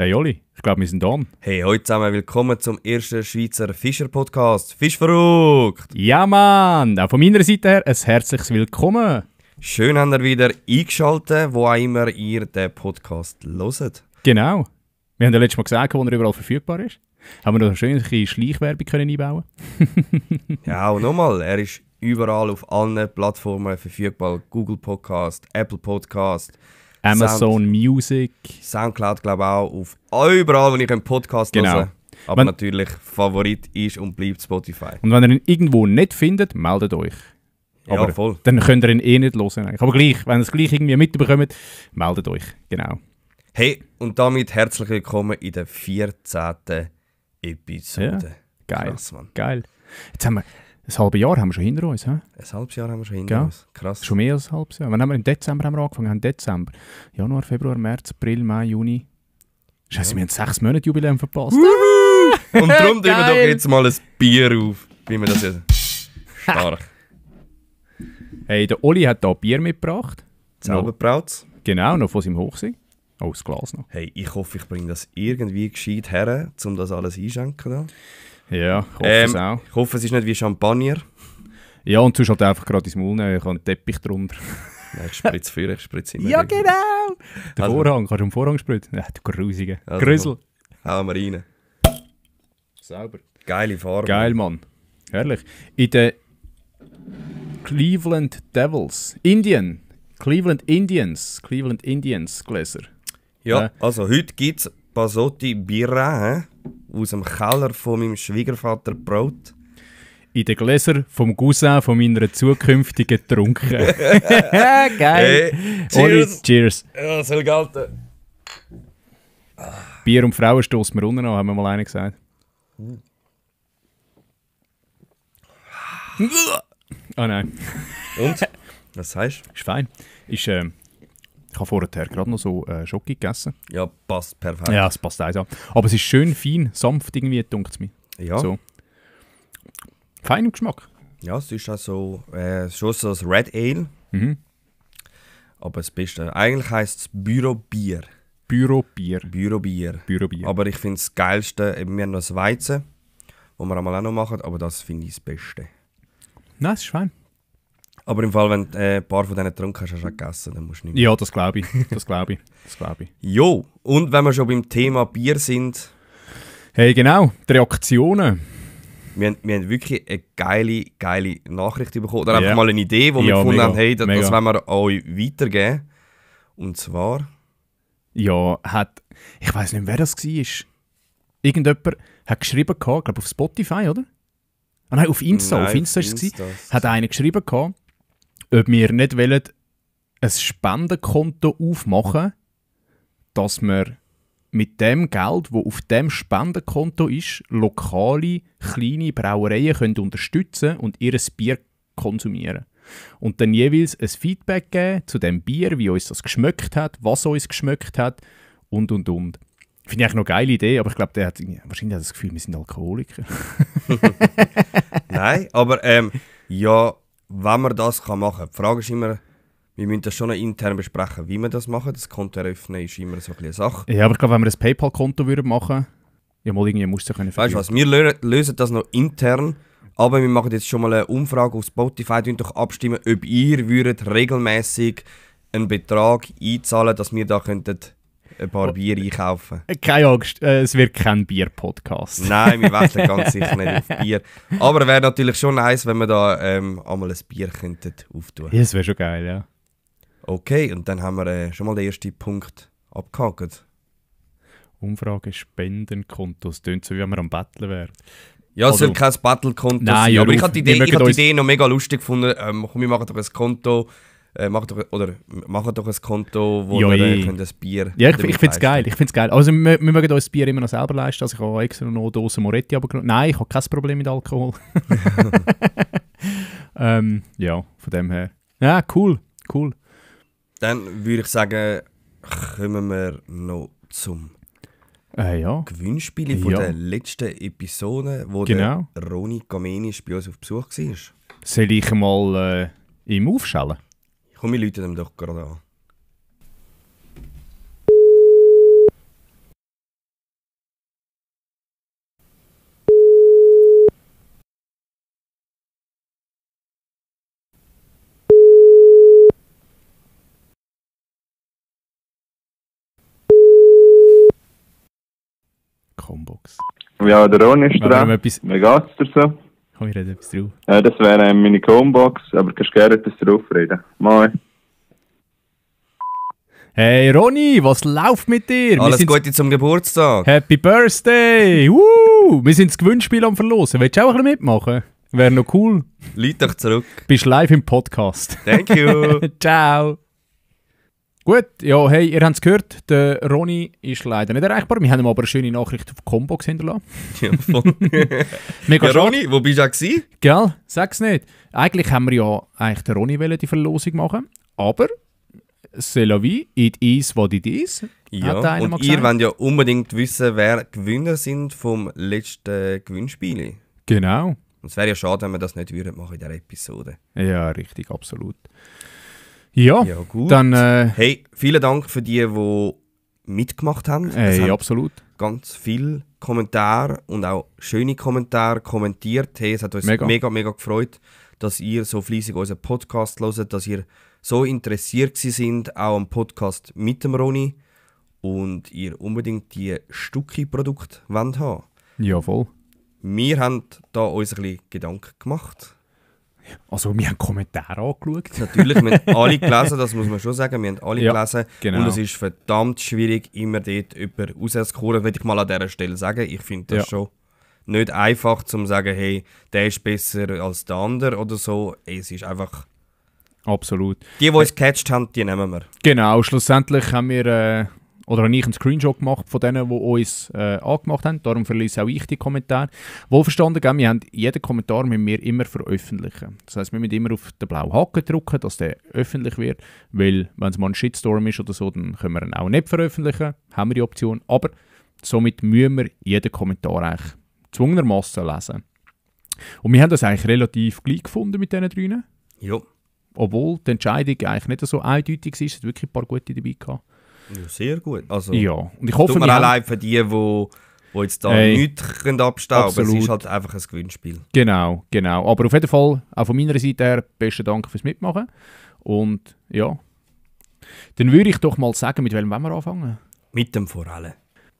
Hey Oli, ich glaube, wir sind on. Hey, heute zusammen willkommen zum ersten Schweizer Fischer-Podcast. Fischverrückt! Ja Mann, auch von meiner Seite her ein herzliches Willkommen. Schön, habt ihr wieder eingeschaltet, wo auch immer ihr den Podcast hört. Genau. Wir haben ja letztes Mal gesagt, wo er überall verfügbar ist. Haben wir noch eine schöne Schleichwerbung können einbauen. Ja, und nochmal, er ist überall auf allen Plattformen verfügbar. Google Podcast, Apple Podcast, Amazon Music. Soundcloud, glaube ich auch. Auf überall, wo ich einen Podcast höre. Aber natürlich, Favorit ist und bleibt Spotify. Und wenn ihr ihn irgendwo nicht findet, meldet euch. Aber ja, voll. Dann könnt ihr ihn eh nicht hören. Eigentlich. Aber gleich, wenn ihr es gleich irgendwie mitbekommt, meldet euch. Genau. Hey, und damit herzlich willkommen in der 14. Episode. Ja, geil. Krass, Mann. Geil. Jetzt haben wir ein halbes Jahr haben wir schon hinter uns. He? Ein halbes Jahr haben wir schon hinter uns. Krass. Schon mehr als ein halbes Jahr. Wann haben wir im Dezember angefangen? Im Dezember. Januar, Februar, März, April, Mai, Juni. Scheiße, wir haben 6 Monate Jubiläum verpasst. Und darum tun wir doch jetzt mal ein Bier auf, wie wir das jetzt stark. Hey, der Oli hat hier Bier mitgebracht. Selber braut's. Genau, noch von seinem Hochsee. Oh, das Glas noch. Hey, ich hoffe, ich bringe das irgendwie gescheit her, um das alles einschenken. Da. Ja, ich hoffe es auch. Ich hoffe, es ist nicht wie Champagner. Ja, und sonst halt einfach gerade ins Maul nehmen. Ich habe einen Teppich drunter. Nein, ich spritze für, ich spritze immer. Ja, genau! Der Also, Vorhang, kannst du im Vorhang spritzen? Ja, du Grusige. Also, Grüssel. Hauen wir rein. Sauber. Geile Farbe. Geil, Mann. Herrlich. In den Cleveland Devils. Cleveland Indians Gläser. Ja, also heute gibt es Basotti Birra aus dem Keller von meinem Schwiegervater Brot. In den Gläsern vom Cousin von meiner zukünftigen Trunken. Geil. Hey, Oli, cheers. cheers. Ja, soll gelten. Bier und Frauen stoßen wir unten an, haben wir mal einer gesagt. Ah nein. Und? Was sagst du? Ist fein. Ich habe vorher gerade noch so Schoki gegessen. Ja, passt perfekt. Ja, es passt auch. Aber es ist schön fein, sanft irgendwie, dunkt es mir. Ja. So. Fein im Geschmack. Ja, es ist auch so, schon so das Red Ale. Mhm. Aber das Beste, eigentlich heisst es Bürobier. Bürobier. Bürobier. Bürobier. Aber ich finde das Geilste, eben wir haben noch das Weizen, das wir einmal auch noch machen, aber das finde ich das Beste. Nein, es ist fein. Aber im Fall, wenn du ein paar von denen getrunken hast, hast du auch gegessen, dann musst du nicht mehr. Ja, das glaube ich. Das glaube ich. Jo, und wenn wir schon beim Thema Bier sind, Hey, genau. Die Reaktionen. wir haben wirklich eine geile Nachricht bekommen. Oder Ja. einfach mal eine Idee, wo wir Ja, gefunden mega, haben, hey, das mega. wollen wir euch weitergeben. Und zwar, Ja, ich weiß nicht, wer das war. Irgendjemand hat geschrieben, ich glaube auf Spotify, oder? Ah nein, auf Insta. Nein, Auf Insta war auf es. Insta. Hat einer geschrieben, ob wir nicht wollen, ein Spendenkonto aufmachen, dass wir mit dem Geld, das auf dem Spendenkonto ist, lokale, kleine Brauereien können unterstützen und ihr Bier konsumieren. Und dann jeweils ein Feedback geben zu dem Bier, wie uns das geschmeckt hat, was uns geschmeckt hat und. Finde ich eigentlich noch eine geile Idee, aber ich glaube, der hat wahrscheinlich das Gefühl, wir sind Alkoholiker. Nein, aber ja, wenn man das machen kann. Die Frage ist immer, wir müssen das schon noch intern besprechen, wie wir das machen. Das Konto eröffnen ist immer so eine Sache. Ja, aber ich glaube, wenn wir ein PayPal-Konto machen würden, ja mal irgendwie musst du können Weißt du was, wir lösen das noch intern, aber wir machen jetzt schon mal eine Umfrage auf Spotify, könnt doch abstimmen, ob ihr würdet regelmäßig einen Betrag einzahlen, dass wir da könnten ein paar Bier einkaufen. Keine Angst, es wird kein Bier-Podcast. Nein, wir wechseln ganz sicher nicht auf Bier. Aber wäre natürlich schon nice, wenn wir da einmal ein Bier könnten auftun. Ja, das wäre schon geil, ja. Okay, und dann haben wir schon mal den ersten Punkt abgehakt. Umfrage Spendenkonto. Das klingt so, wie wenn wir am Betteln wären. Ja, es Also, soll kein Battle-Konto nein, sein, ja, aber ich auf, habe die wir Idee, mögen uns- Idee noch mega lustig gefunden. Komm, wir machen doch ein Konto, machen doch ein Konto, wo Ja, wir können das Bier Ja, ich damit finde es geil. leisten. Also wir mögen uns das Bier immer noch selber leisten. Also ich habe extra noch eine Dose Moretti abgenommen. Nein, ich habe kein Problem mit Alkohol. Ja, von dem her. Ja, cool. Dann würde ich sagen, kommen wir noch zum Ja, Gewinnspiel von Ja. der letzten Episode, wo Genau. der Roni Kamenisch bei uns auf Besuch war. soll ich mal ihm aufschellen? Komm, wir läuten ihm doch gerade an. Combox. Ja, der Ron ist Wenn wir dran. ihm etwas- Wie geht's dir so? Komm, ich rede etwas drauf. Das wäre meine Combox, aber kannst gerne etwas drauf reden. Moin. Hey Ronny, was läuft mit dir? Alles Gute zum Geburtstag. Happy Birthday! Wir sind das Gewinnspiel am Verlosen. Willst du auch ein bisschen mitmachen? Wäre noch cool. Leute dich zurück. Bist live im Podcast. Thank you. Ciao. Gut, ja, hey, ihr habt es gehört, der Ronny ist leider nicht erreichbar. Wir haben ihm aber eine schöne Nachricht auf Combox hinterlassen. Ja, voll. Mega Ja, schade. Ronny, wo bist du auch gewesen? Gell? Sag's nicht. Eigentlich haben wir ja eigentlich den Ronny wollen die Verlosung machen, aber c'est la vie, it is what it is. Ja, Hat einer mal und ihr gesagt. wollt ja unbedingt wissen, wer Gewinner sind vom letzten Gewinnspiel. Genau. Und es wäre ja schade, wenn wir das nicht würden machen in dieser Episode. Ja, richtig, absolut. Ja, Ja, gut. dann, Hey, vielen Dank für die mitgemacht haben. Es haben absolut. ganz viele Kommentare und auch schöne Kommentare kommentiert. Hey, es hat uns Mega. mega gefreut, dass ihr so fleissig unseren Podcast hört, dass ihr so interessiert sind, auch am Podcast mit dem Ronny und ihr unbedingt die Stucki-Produkte haben wollt. Ja, voll. Wir haben da uns ein bisschen Gedanken gemacht. Also, wir haben Kommentare angeschaut. Natürlich, wir haben alle gelesen, das muss man schon sagen, wir haben alle Ja, gelesen. genau. Und es ist verdammt schwierig, immer dort jemanden rauszuholen, würde ich mal an dieser Stelle sagen. Ich finde das Ja. schon nicht einfach, zu sagen, hey, der ist besser als der andere oder so. Es ist einfach... Absolut. Die uns gecatcht haben, die nehmen wir. Genau, schlussendlich haben wir, oder habe ich einen Screenshot gemacht von denen, die uns angemacht haben. Darum verlese auch ich die Kommentare. Wohlverstanden, gell? Wir haben jeden Kommentar müssen wir immer veröffentlichen. Das heisst, wir müssen immer auf den blauen Haken drücken, dass der öffentlich wird. Weil, wenn es mal ein Shitstorm ist oder so, dann können wir ihn auch nicht veröffentlichen. Haben wir die Option. Aber somit müssen wir jeden Kommentar eigentlich zwungenermassen lesen. Und wir haben das eigentlich relativ gleich gefunden mit diesen drei. Ja. Obwohl die Entscheidung eigentlich nicht so eindeutig war. Es hat wirklich ein paar gute dabei gehabt. Ja, sehr gut. Also, Ja, und ich hoffe, tut mir wir auch haben, leid für die jetzt da Hey, nichts können abstauben können. Es absolut. ist halt einfach ein Gewinnspiel. Genau. Aber auf jeden Fall, auch von meiner Seite her, besten Dank fürs Mitmachen. Und ja, dann würde ich doch mal sagen, mit welchem wollen wir anfangen? Mit dem Forellen.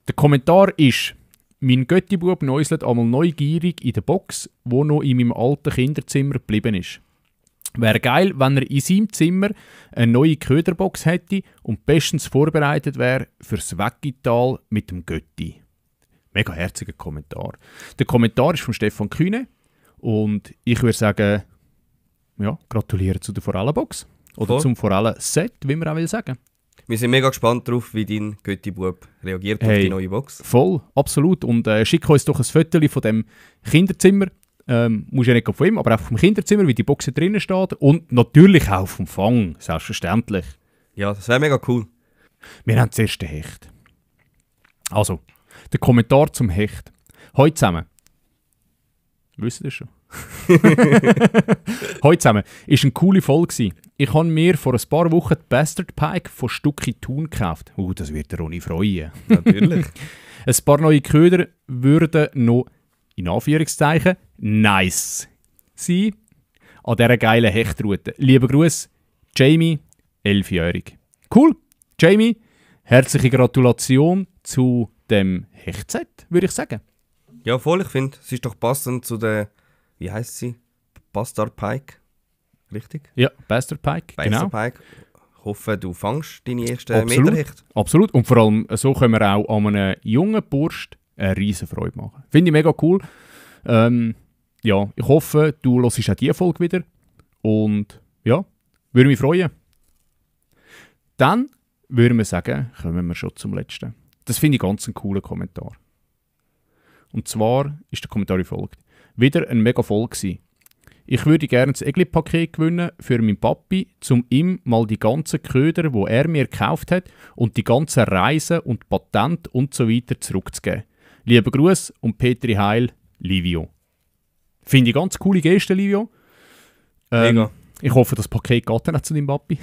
Der Kommentar ist: Mein Göttibub neuselt einmal neugierig in der Box, wo noch in meinem alten Kinderzimmer geblieben ist. Wäre geil, wenn er in seinem Zimmer eine neue Köderbox hätte und bestens vorbereitet wäre fürs Weggital mit dem Götti. Mega herziger Kommentar. Der Kommentar ist von Stefan Kühne und ich würde sagen, ja, gratuliere zu der Forellenbox. Oder Voll. zum Forellen-Set, wie man auch will sagen. Wir sind mega gespannt darauf, wie dein Götti-Bub reagiert auf Hey. die neue Box. Voll, absolut. Und schick uns doch ein Foto von dem Kinderzimmer. Muss ja nicht von ihm, aber auch vom Kinderzimmer, wie die Box drinnen steht. Und natürlich auch vom Fang, selbstverständlich. Ja, das wäre mega cool. Wir haben zuerst den Hecht. Also, der Kommentar zum Hecht. Hallo zusammen. Wisst ihr das schon? Hallo zusammen. Ist eine coole Folge gewesen. Ich habe mir vor ein paar Wochen die Bastard Pike von Stucki Thun gekauft. Das wird der Ronny freuen. Natürlich. Ein paar neue Köder würden noch, in Anführungszeichen, nice sein an dieser geilen Hechtroute. Lieber Gruß, Jamie, 11-jährig. Cool, Jamie, herzliche Gratulation zu dem Hechtset, würde ich sagen. Ja, voll, ich finde, es ist doch passend zu der, wie heisst sie? Bastard Pike. Richtig? Ja, Bastard Pike, genau. Bastard Pike. Ich hoffe, du fangst deine ersten Absolut. Meterhecht. Absolut. Und vor allem, so können wir auch an einem jungen Bursch eine riesen Freude machen. Finde ich mega cool. Ja, ich hoffe, du hörst auch diese Folge wieder. Und ja, würde mich freuen. Dann würde wir sagen, kommen wir schon zum letzten. Das finde ich ganz einen coolen Kommentar. Und zwar ist der Kommentar wie folgt. Wieder ein mega Folge gewesen. Ich würde gerne das Egli-Paket gewinnen für meinen Papi, um ihm mal die ganzen Köder, die er mir gekauft hat, und die ganzen Reisen und Patente und so weiter zurückzugeben. Lieber Gruß und Petri Heil, Livio. Finde ich ganz coole Geste, Livio. Mega. Ich hoffe, das Paket geht dann auch zu deinem Papi.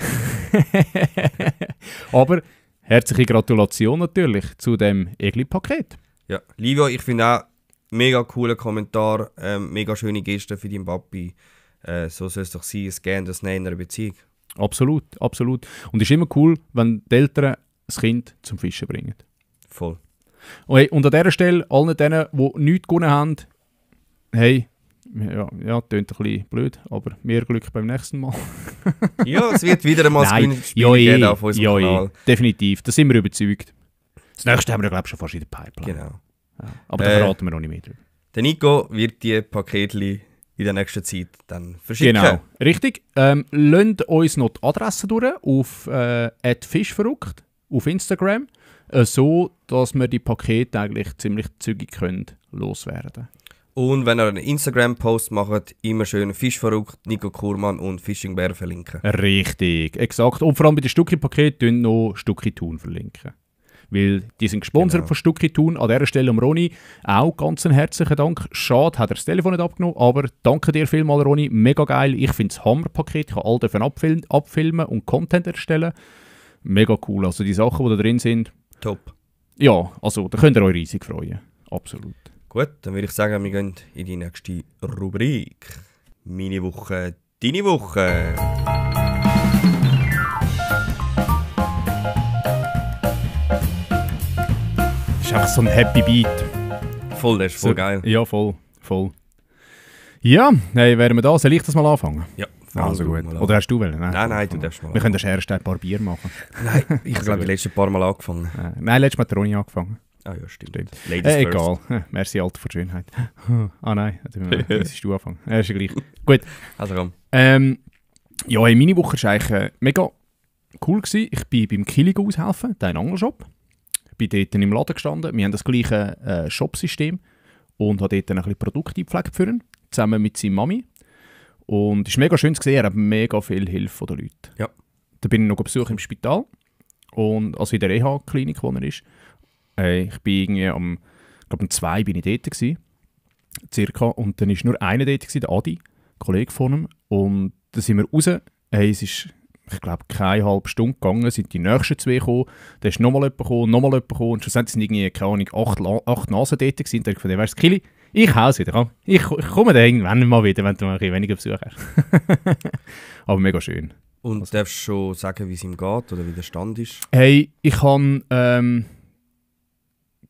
Aber herzliche Gratulation natürlich zu dem Egli-Paket. Ja, Livio, ich finde auch mega cooler Kommentar, mega schöne Geste für deinen Papi. So soll es doch sein, es gern das Nähen in einer Beziehung. Absolut, absolut. Und es ist immer cool, wenn die Eltern das Kind zum Fischen bringen. Voll. Und an dieser Stelle, allen denen, die nichts gewonnen haben, hey, ja, tönt ein bisschen blöd, aber mehr Glück beim nächsten Mal. Ja, es wird wieder einmal Nein, Spiel geben auf unserem Kanal. definitiv, da sind wir überzeugt. Das nächste haben wir, glaube ich, schon fast in der Pipeline. Genau. Ja. Aber da verraten wir noch nicht mehr drüber. Der Nico wird die Paketli in der nächsten Zeit dann verschicken. Genau, richtig. Lasst uns noch die Adresse durch auf @fischverrückt auf Instagram, so dass wir die Pakete eigentlich ziemlich zügig können loswerden. Und wenn ihr einen Instagram-Post macht, immer schön Fischverrückt, Nico Kurmann und Fishingbär verlinken. Richtig, exakt. Und vor allem bei den Stucki-Paketen noch Stucki Thun verlinken. Weil die sind gesponsert von Stucki Thun. An dieser Stelle Ronny auch ganz einen herzlichen Dank. Schade, hat er das Telefon nicht abgenommen, aber danke dir vielmals, Ronny. Mega geil. Ich finde es Hammerpaket. Ich kann all davon abfilmen und Content erstellen. Mega cool. Also die Sachen, die da drin sind. Top. Ja, also da könnt ihr euch riesig freuen. Absolut. Gut, dann würde ich sagen, wir gehen in die nächste Rubrik. Meine Woche, deine Woche. Das ist einfach so ein Happy Beat. Voll, das ist voll geil. Ja, voll. Ja, hey, wären wir da? Soll ich das mal anfangen? Ja, Also gut. Oder hast du wollen? Nein, du darfst mal. Wir können das erst ein paar Bier machen. Nein, ich glaube, die letzten paar Mal angefangen. Nein, letztes Mal hat Ronny angefangen. Ah ja, stimmt. Ladies first. Egal. Merci, Alter, für die Schönheit. Ah nein, müsstest du anfangen. Ist ja gleich. Gut. Also komm. Ja, hey, meine Woche war eigentlich mega cool gewesen. Ich bin beim Kili aushelfen, der Angelshop. Ich bin dort im Laden gestanden. Wir haben das gleiche Shopsystem und habe dort ein bisschen Produkte gepflegt für ihn, zusammen mit seiner Mami. Und es ist mega schön zu sehen, er hat mega viel Hilfe von den Leuten. Ja. Da bin ich noch besucht im Spital, und, also in der Reha-Klinik, wo er ist. Ich bin irgendwie um 2 bin ich dort gewesen, circa, und dann war nur einer dort gewesen, der Adi, ein Kollege von ihm. Und dann sind wir raus. Es ist, ich glaube, keine halbe Stunde gegangen, sind die nächsten 2 gekommen, dann ist nochmal jemand gekommen, und schlussendlich sind irgendwie, keine Ahnung, 8 Nasen dort gewesen. Und dann habe ich gedacht, weißt du, Kili, ich hau's wieder, komm. Ich komme dann irgendwann mal wieder, wenn du mal ein bisschen weniger Besuch hast. Aber mega schön. Und darfst du schon sagen, wie es ihm geht oder wie der Stand ist? Hey, ich habe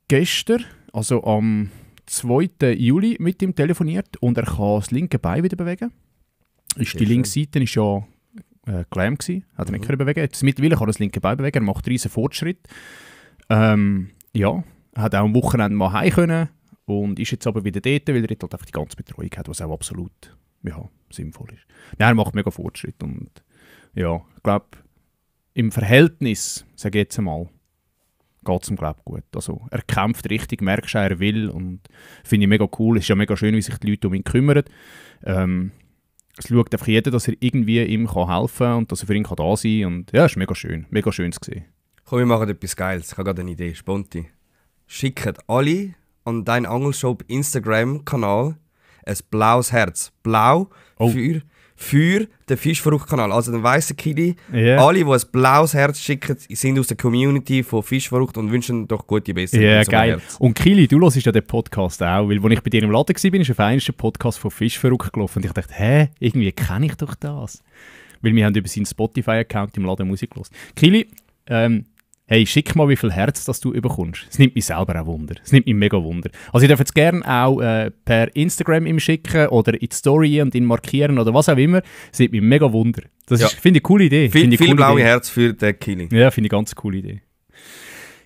gestern, also am 2. Juli, mit ihm telefoniert und er kann das linke Bein wieder bewegen. Die linke Seite war ja gelähmt gewesen, hat er nicht können bewegen. Jetzt mittlerweile kann er das linke Bein bewegen, er macht riesen Fortschritt. Ja, hat auch am Wochenende mal heim können und ist jetzt aber wieder dort, weil er jetzt halt einfach die ganze Betreuung hat, was auch absolut sinnvoll ist. Nein, er macht mega Fortschritt und ja, ich glaube, im Verhältnis, sage ich jetzt einmal, geht es ihm, glaube ich, gut. Also, er kämpft richtig, merkst du, er will, und finde ich mega cool. Es ist ja mega schön, wie sich die Leute um ihn kümmern. Es schaut einfach jeder, dass er irgendwie ihm helfen kann und dass er für ihn da sein kann. Und ja, es ist mega schön zu sehen. Komm, wir machen etwas Geiles. Ich habe gerade eine Idee, Sponti. Schickt alle an deinen Angelshop Instagram-Kanal ein blaues Herz. Blau für den Fischverrückt-Kanal. Also den weißen Kili. Yeah. Alle, die ein blaues Herz schicken, sind aus der Community von Fischverrückt und wünschen doch gute Besserung. Ja, geil. Herz. Und Kili, du hörst ja den Podcast auch, weil als ich bei dir im Laden war, ist ein feinster Podcast von Fischverrückt gelaufen und ich dachte, irgendwie kenne ich doch das. Weil wir haben über seinen Spotify-Account im Laden Musik gehört. Kili, hey, schick mal, wie viel Herz das du bekommst. Es nimmt mich selber auch Wunder. Es nimmt mich mega Wunder. Also ich darf jetzt gerne auch per Instagram ihm schicken oder in die Story und ihn markieren oder was auch immer. Es nimmt mich mega Wunder. Das ist, finde ich, eine coole Idee. Viel blaue Herz für den Kili. Ja, finde ich eine ganz coole Idee.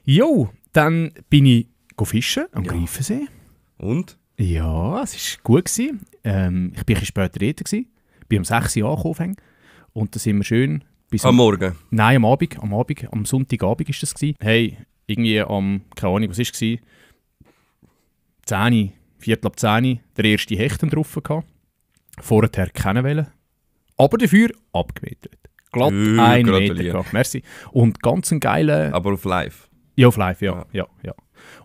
Jo, dann bin ich fischen am Greifensee. Und? Ja, es war gut gewesen. Ich war ein bisschen später dort gewesen. Ich bin um 6 Uhr angekommen. Und da sind wir schön... Am Morgen? Nein, am Sonntagabend war das gewesen. Hey, irgendwie keine Ahnung, was war es? 10, Viertel ab 10, der erste Hechten drauf gehabt. Vorher keine Welle. Aber dafür abgemetert. Glatt 1 Meter gehabt. Merci. Und ganz ein geiler... Aber auf live? Ja, auf live, ja.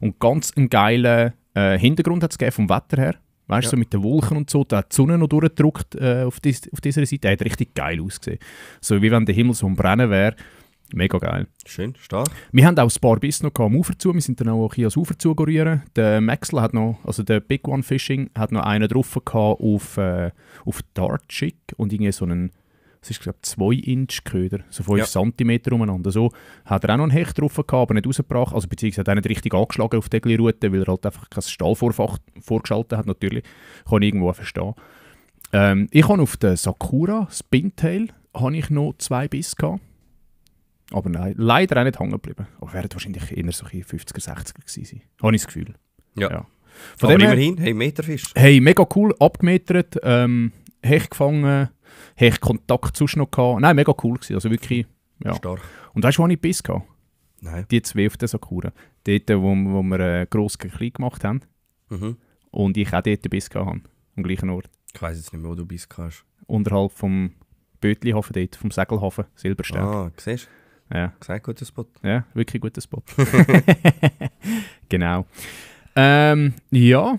Und ganz einen geilen Hintergrund hat es vom Wetter her. Weißt du, so mit den Wolken und so, da hat die Sonne noch durchgedrückt auf dieser Seite. Er hat richtig geil ausgesehen. So wie wenn der Himmel so am Brennen wäre. Mega geil. Schön, stark. Wir haben auch ein paar Biss noch am Ufer zu. Wir sind dann auch hier ans Ufer zu rühren. Der Maxl hat noch, also der Big One Fishing, hat noch einen drauf gehabt auf Dart Chick und irgendwie so einen es ist glaube ich 2 Inch Köder, so 5 Zentimeter umeinander. So hat er auch noch einen Hecht drauf gehabt, aber nicht rausgebracht, also beziehungsweise hat er nicht richtig angeschlagen auf die Route, weil er halt einfach kein Stahlvorfach vorgeschaltet hat, natürlich. Kann ich irgendwo verstehen. Ich habe auf der Sakura Spintail habe ich noch 2 Biss gehabt. Aber nein, leider auch nicht hängen geblieben. Aber wären wahrscheinlich eher so 50er, 60er gewesen sein. Habe ich das Gefühl. Ja. Von aber dem her, immerhin, hey, Meterfisch. hey, mega cool, abgemetert, Hecht gefangen, Hecht Kontakt sonst noch gehabt. Nein, mega cool gewesen, also wirklich, ja. Stark. Und weißt du, wo ich Biss gehabt? Nein. Die 2 auf der Sakura. Dort, wo wir gross gegen klein gemacht haben. Mhm. Und ich auch dort Biss gehabt habe, am gleichen Ort. Ich weiss jetzt nicht mehr, wo du bist. Unterhalb vom Bötlihafen dort, vom Segelhafen, Silberstern. Ah, siehst du? Ja. Gesagt, guter Spot. Ja, wirklich guter Spot. Genau. Ja,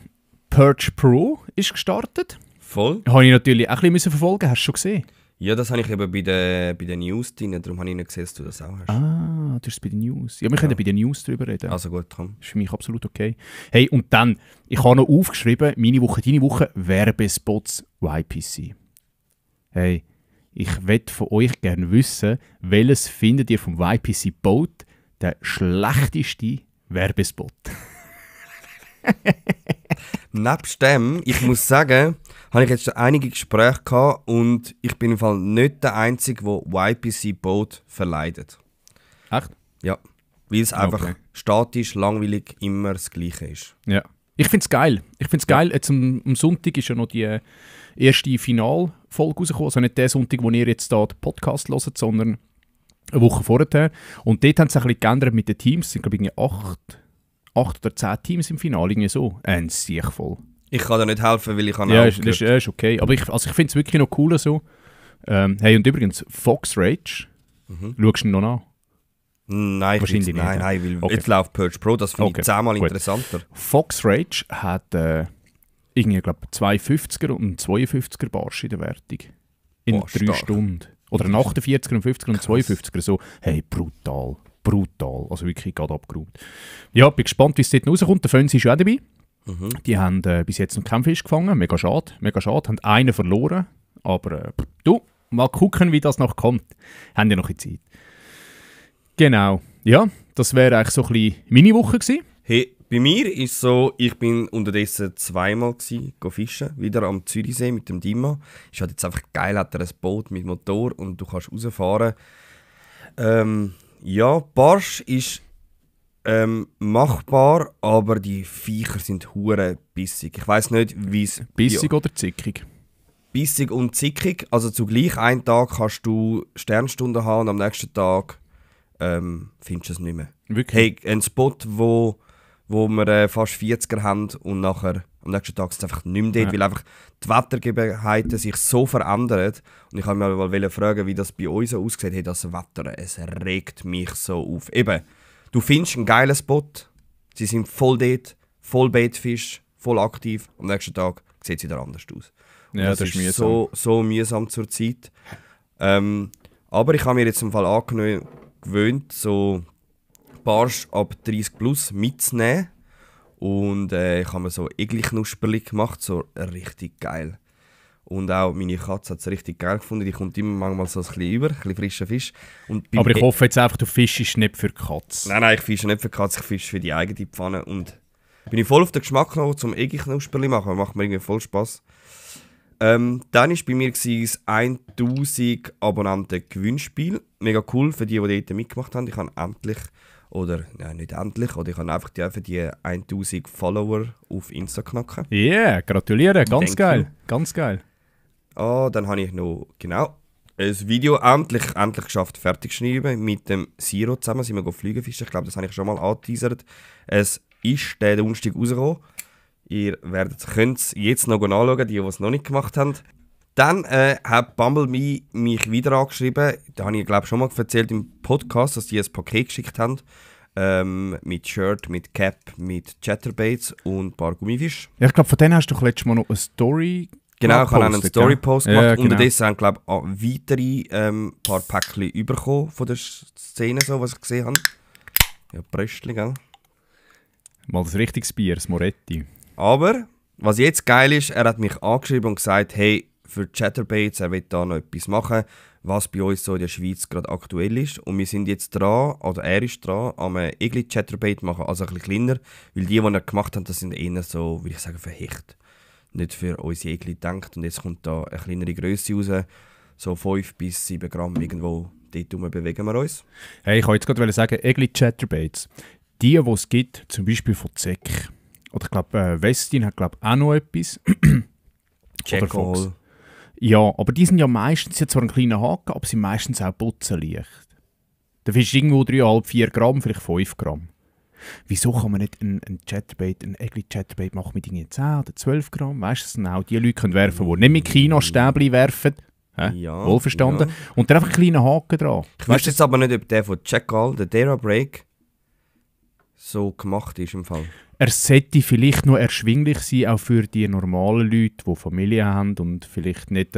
Purge Pro ist gestartet. Voll. Habe ich natürlich auch ein bisschen verfolgen. Hast du schon gesehen? Ja, das habe ich eben bei den News drin, darum habe ich nicht gesehen, dass du das auch hast. Ah, du hast es bei den News. Ja, wir können bei den News drüber reden. Also gut, komm. Das ist für mich absolut okay. Hey, und dann, ich habe noch aufgeschrieben, meine Woche, deine Woche, Werbespots YPC. Hey, ich möchte von euch gerne wissen, welches findet ihr vom YPC Boat der schlechteste Werbespot? Nebst dem, ich muss sagen, habe ich jetzt schon einige Gespräche gehabt und ich bin im Fall nicht der Einzige, der YPC Boat verleidet. Echt? Ja, weil es einfach Okay. statisch, langweilig immer das Gleiche ist. Ja. Ich finde es geil. Jetzt am Sonntag ist ja noch die erste Finalfolge rausgekommen. Also nicht der Sonntag, wo ihr jetzt hier den Podcast hört, sondern eine Woche vorher. Und dort haben sie ein bisschen geändert mit den Teams. Es sind, glaube ich, 8 oder 10 Teams im Finale. Irgendwie so. Ein Sieg voll. Ich kann dir nicht helfen, weil ich habe Ja, auch ist okay. Aber ich finde es wirklich noch cool so. Hey, und übrigens, Fox Rage, schaust du ihn noch an? Nein, Wahrscheinlich nicht, nein, ja. weil Okay. jetzt läuft Purge Pro, das finde Okay, ich 10-mal gut. interessanter. Fox Rage hat irgendwie, glaube 250er und einen 52er Barsch in der Wertung. In Boah, 3 stark. Stunden. Oder ein 48er, ein 50er und ein 52er. So, hey, brutal. Brutal. Also wirklich gerade abgeräumt. Ja, bin gespannt, wie es dort rauskommt. Der Fönz ist auch dabei. Die haben bis jetzt noch keinen Fisch gefangen. Mega schade. Haben einen verloren. Aber du, mal gucken, wie das noch kommt. Haben ja noch ein bisschen Zeit. Genau. Ja, das wäre eigentlich so ein bisschen meine Woche gewesen. Hey, bei mir ist so, ich bin unterdessen zweimal fischen, wieder am Zürichsee mit dem Dima. Ist halt jetzt einfach geil, hat er ein Boot mit Motor und du kannst rausfahren. Ja, Barsch ist machbar, aber die Viecher sind hure bissig. Ich weiss nicht, wie es... Bissig oder zickig? Bissig und zickig. Also zugleich einen Tag kannst du Sternstunden haben und am nächsten Tag findest du es nicht mehr. Wirklich? Hey, ein Spot, wo wir fast 40er haben und nachher am nächsten Tag ist es einfach nicht mehr dort, Ja. weil einfach die Wettergegebenheiten sich so verändern. Und ich wollte mich mal fragen, wie das bei uns so aussieht. Hey, das Wetter, es regt mich so auf. Eben, du findest einen geilen Spot, sie sind voll dort, voll Beetfisch, voll aktiv. Am nächsten Tag sieht es wieder anders aus. Und Ja, das ist mühsam. So mühsam zur Zeit. Aber ich habe mir jetzt im Fall gewöhnt, so Barsch ab 30 plus mitzunehmen. Und ich habe mir so Egli-Knusperli gemacht, so richtig geil. Und auch meine Katze hat es richtig geil gefunden. Die kommt immer manchmal so ein bisschen über, ein bisschen frischer Fisch. Und Aber ich hoffe jetzt einfach, du fischst nicht für die Katze. Nein, ich fische nicht für Katze, ich fische für die eigene Pfanne. Und bin ich voll auf den Geschmack noch zum Egli-Knusperli machen. Macht mir irgendwie voll Spass. Dann war bei mir das 1000 Abonnenten Gewinnspiel. Mega cool für die dort mitgemacht haben. Ich habe endlich, oder nein, nicht endlich, oder ich habe einfach die 1000 Follower auf Insta knacken. Ja, yeah, gratuliere, ganz Thank geil. you. Ganz geil. Dann habe ich noch, genau, ein Video endlich geschafft, fertig zu schreiben. Mit dem Siro zusammen sind wir fliegen fischen. Ich glaube, das habe ich schon mal angeteasert. Es ist der Donnerstag rausgekommen. Ihr könnt es jetzt noch anschauen, die es noch nicht gemacht haben. Dann hat Bumblebee mich wieder angeschrieben. Da habe ich, glaube schon mal erzählt im Podcast, dass die ein Paket geschickt haben. Mit Shirt, mit Cap, mit Chatterbaits und ein paar Gummifisch. Ja, ich glaube, von denen hast du doch letztes Mal noch eine Story Genau, ich habe einen Story-Post gemacht. Ja, genau. Unterdessen haben, glaube ich, weitere paar Päckchen bekommen von der Szene, so, was ich gesehen habe. Ja, Bröstchen, gell? Mal das richtiges Bier, das Moretti. Aber, was jetzt geil ist, er hat mich angeschrieben und gesagt, hey, für Chatterbaits, er will da noch etwas machen. was bei uns so in der Schweiz gerade aktuell ist. Und wir sind jetzt dran, oder er ist dran, am Egli Chatterbait machen, also ein bisschen kleiner. Weil die er gemacht hat, das sind eher so, würde ich sagen, für Hecht. Nicht für unsere Egli gedacht. Und jetzt kommt da eine kleinere Grösse raus. So 5 bis 7 Gramm irgendwo. Dort bewegen wir uns. Hey, ich wollte jetzt gerade sagen, Egli Chatterbaits. Die es gibt, zum Beispiel von Zeck. Oder ich glaube, Westin hat auch noch etwas. Oder Fox. Ja, aber die sind ja meistens jetzt zwar ein kleiner Haken, aber sind meistens auch putzenleicht. Der Fisch ist irgendwo 3,5, 4 Gramm, vielleicht 5 Gramm. Wieso kann man nicht ein Chatterbait, ein Egli Chatterbait machen mit irgendwie 10 oder 12 Gramm? Weißt du, das sind auch die Leute können werfen, die nicht mit Kinostäbchen werfen. Ja, wohlverstanden. Ja. Und da einfach einen kleinen Haken dran. Ich weiß jetzt aber nicht, ob der von Checkall, der Dera Break, so gemacht ist im Fall. Er sollte vielleicht noch erschwinglich sein, auch für die normalen Leute, die Familie haben und vielleicht nicht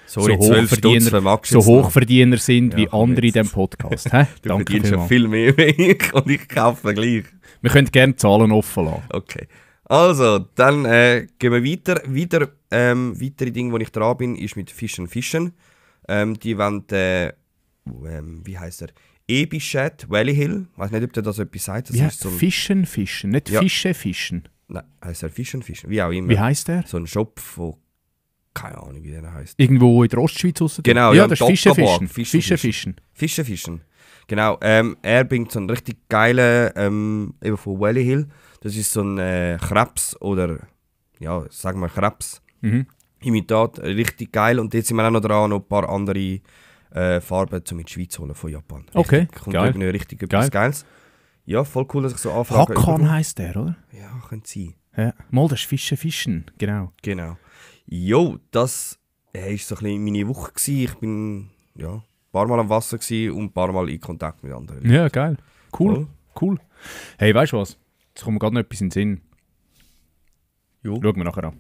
so Hochverdiener sind wie andere in diesem Podcast. Du verdienst ja viel mehr wie ich und ich kaufe gleich. Wir können gerne Zahlen offen lassen. Okay. Also, dann gehen wir weiter. Weitere Dinge, wo ich dran bin, ist mit Fischen. Die wollen, wie heisst er? Ebichat Valley Hill. Ich weiß nicht, ob der das etwas sagt. Das ja, ist so ein Fischen, nicht ja. Fischen. Nein, heisst er Fischen, wie auch immer. Wie heisst der? So ein Shop von, keine Ahnung, wie der heisst. Irgendwo in der Ostschweiz raus? Genau, ja, das ist Fischen. Genau, er bringt so einen richtig geilen, eben von Valley Hill. Das ist so ein Krebs oder, ja, sagen wir Krebs. Imitat, richtig geil. Und jetzt sind wir auch noch dran, noch ein paar andere Farben zum in die Schweiz holen von Japan. Richtig, okay, kommt irgendwie richtig etwas Geiles. Ja, voll cool, dass ich so anfrage. Hakan heisst der, oder? Ja, könnte sein. Ja, mal, das ist Fischen, genau. Jo, das war so ein bisschen meine Woche gewesen. Ich bin, ja, ein paar Mal am Wasser gewesen und ein paar Mal in Kontakt mit anderen Leuten. Ja, geil. Cool. Hey, weißt du was? Jetzt kommt mir gerade noch etwas in den Sinn. Jo. Schauen wir nachher an.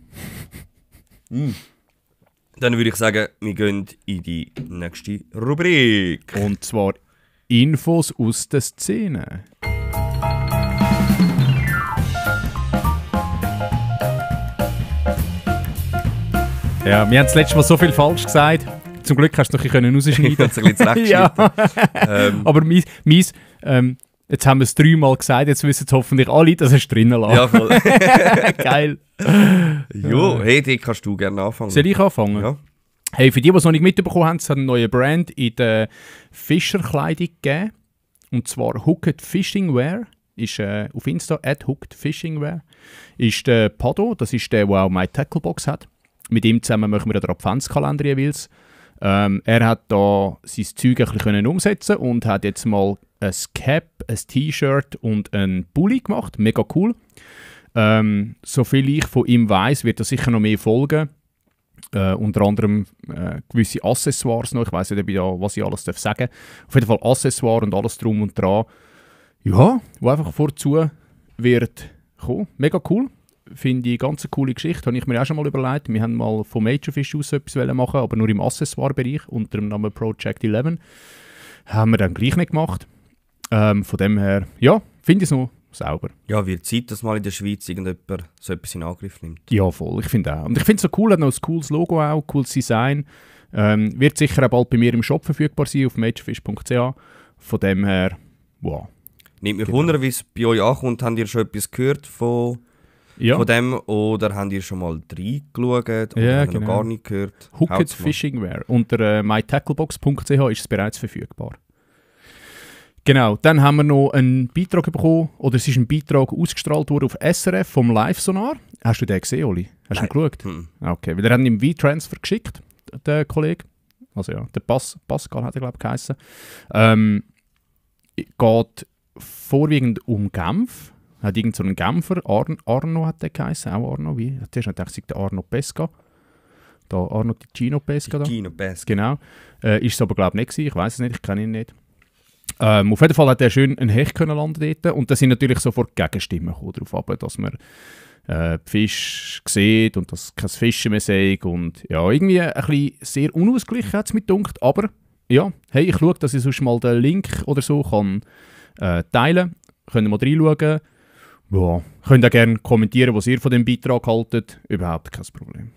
Dann würde ich sagen, wir gehen in die nächste Rubrik. Und zwar Infos aus der Szene. Ja, wir haben das letzte Mal so viel falsch gesagt. Zum Glück hast du noch ein bisschen rausschneiden. Ich habe es ein bisschen ja. Aber jetzt haben wir es 3-mal gesagt, jetzt wissen es hoffentlich alle, dass es drinnen lag. Ja, voll. Geil. Jo, hey, die kannst du gerne anfangen. Soll ich anfangen? Ja. Hey, für die es noch nicht mitbekommen haben, es hat einen neuen Brand in der Fischerkleidung gegeben. Und zwar Hooked Fishing Wear. Ist auf Insta @hookedfishingwear. Ist der Pado, das ist der auch meine Tacklebox hat. Mit ihm zusammen machen wir den Adventskalender jeweils. Er hat da sein Zeug ein bisschen umsetzen und hat jetzt mal ein Cap, ein T-Shirt und ein Pulli gemacht. Mega cool. Soviel ich von ihm weiss, wird er sicher noch mehr folgen. Unter anderem gewisse Accessoires noch. Ich weiss nicht, ob ich da, was ich alles sagen darf. Auf jeden Fall Accessoires und alles drum und dran. Ja, wo einfach vorzu wird kommen. Mega cool. Finde ich eine ganz coole Geschichte. Habe ich mir auch schon mal überlegt. Wir haben mal von Majorfish aus etwas machen, aber nur im Accessoire-Bereich unter dem Namen Project 11. Haben wir dann gleich nicht gemacht. Von dem her, ja, finde ich es noch sauber. Ja, wird Zeit, dass mal in der Schweiz irgendjemand so etwas in Angriff nimmt. Ja, voll. Ich finde auch. Und ich finde es so cool, hat noch ein cooles Logo auch, cooles Design. Wird sicher auch bald bei mir im Shop verfügbar sein, auf majorfish.ch. Von dem her, wow. Nimmt mich Wunder, wie es bei euch ankommt. Habt ihr schon etwas gehört von dem oder habt ihr schon mal reingeschaut oder habt ihr noch gar nicht gehört? Hooked Fishing Wear. Unter mytacklebox.ch ist es bereits verfügbar. Genau, dann haben wir noch einen Beitrag bekommen, oder es ist ein Beitrag ausgestrahlt worden auf SRF vom Live-Sonar. Hast du den gesehen, Oli? Hast du ihn geschaut? Okay, weil er hat ihn im V-Transfer geschickt, der Kollege. Also ja, der Pascal hat er, glaube ich, geheißen. Geht vorwiegend um Genf. Hat irgend so einen Genfer, Arno hat der geheißen, auch Arno, wie? Zuerst hat ich der Arno Pesca. Da Arno Ticino Pesca. Ticino Pesca. Genau. Ist es aber, glaube ich, nicht gewesen. Ich weiß es nicht, ich kenne ihn nicht. Auf jeden Fall hat er schön einen Hecht können landen dort. Und da sind natürlich sofort Gegenstimmen darauf ab, dass man die Fische sieht und dass kein Fischen mehr sei. Und ja, irgendwie ein bisschen sehr unausgeglichen hat es mit gedacht. Aber ja, hey, ich schaue, dass ich sonst mal den Link oder so kann teilen. Könnt ihr mal reinschauen. Ja, könnt auch gerne kommentieren, was ihr von dem Beitrag haltet. Überhaupt kein Problem.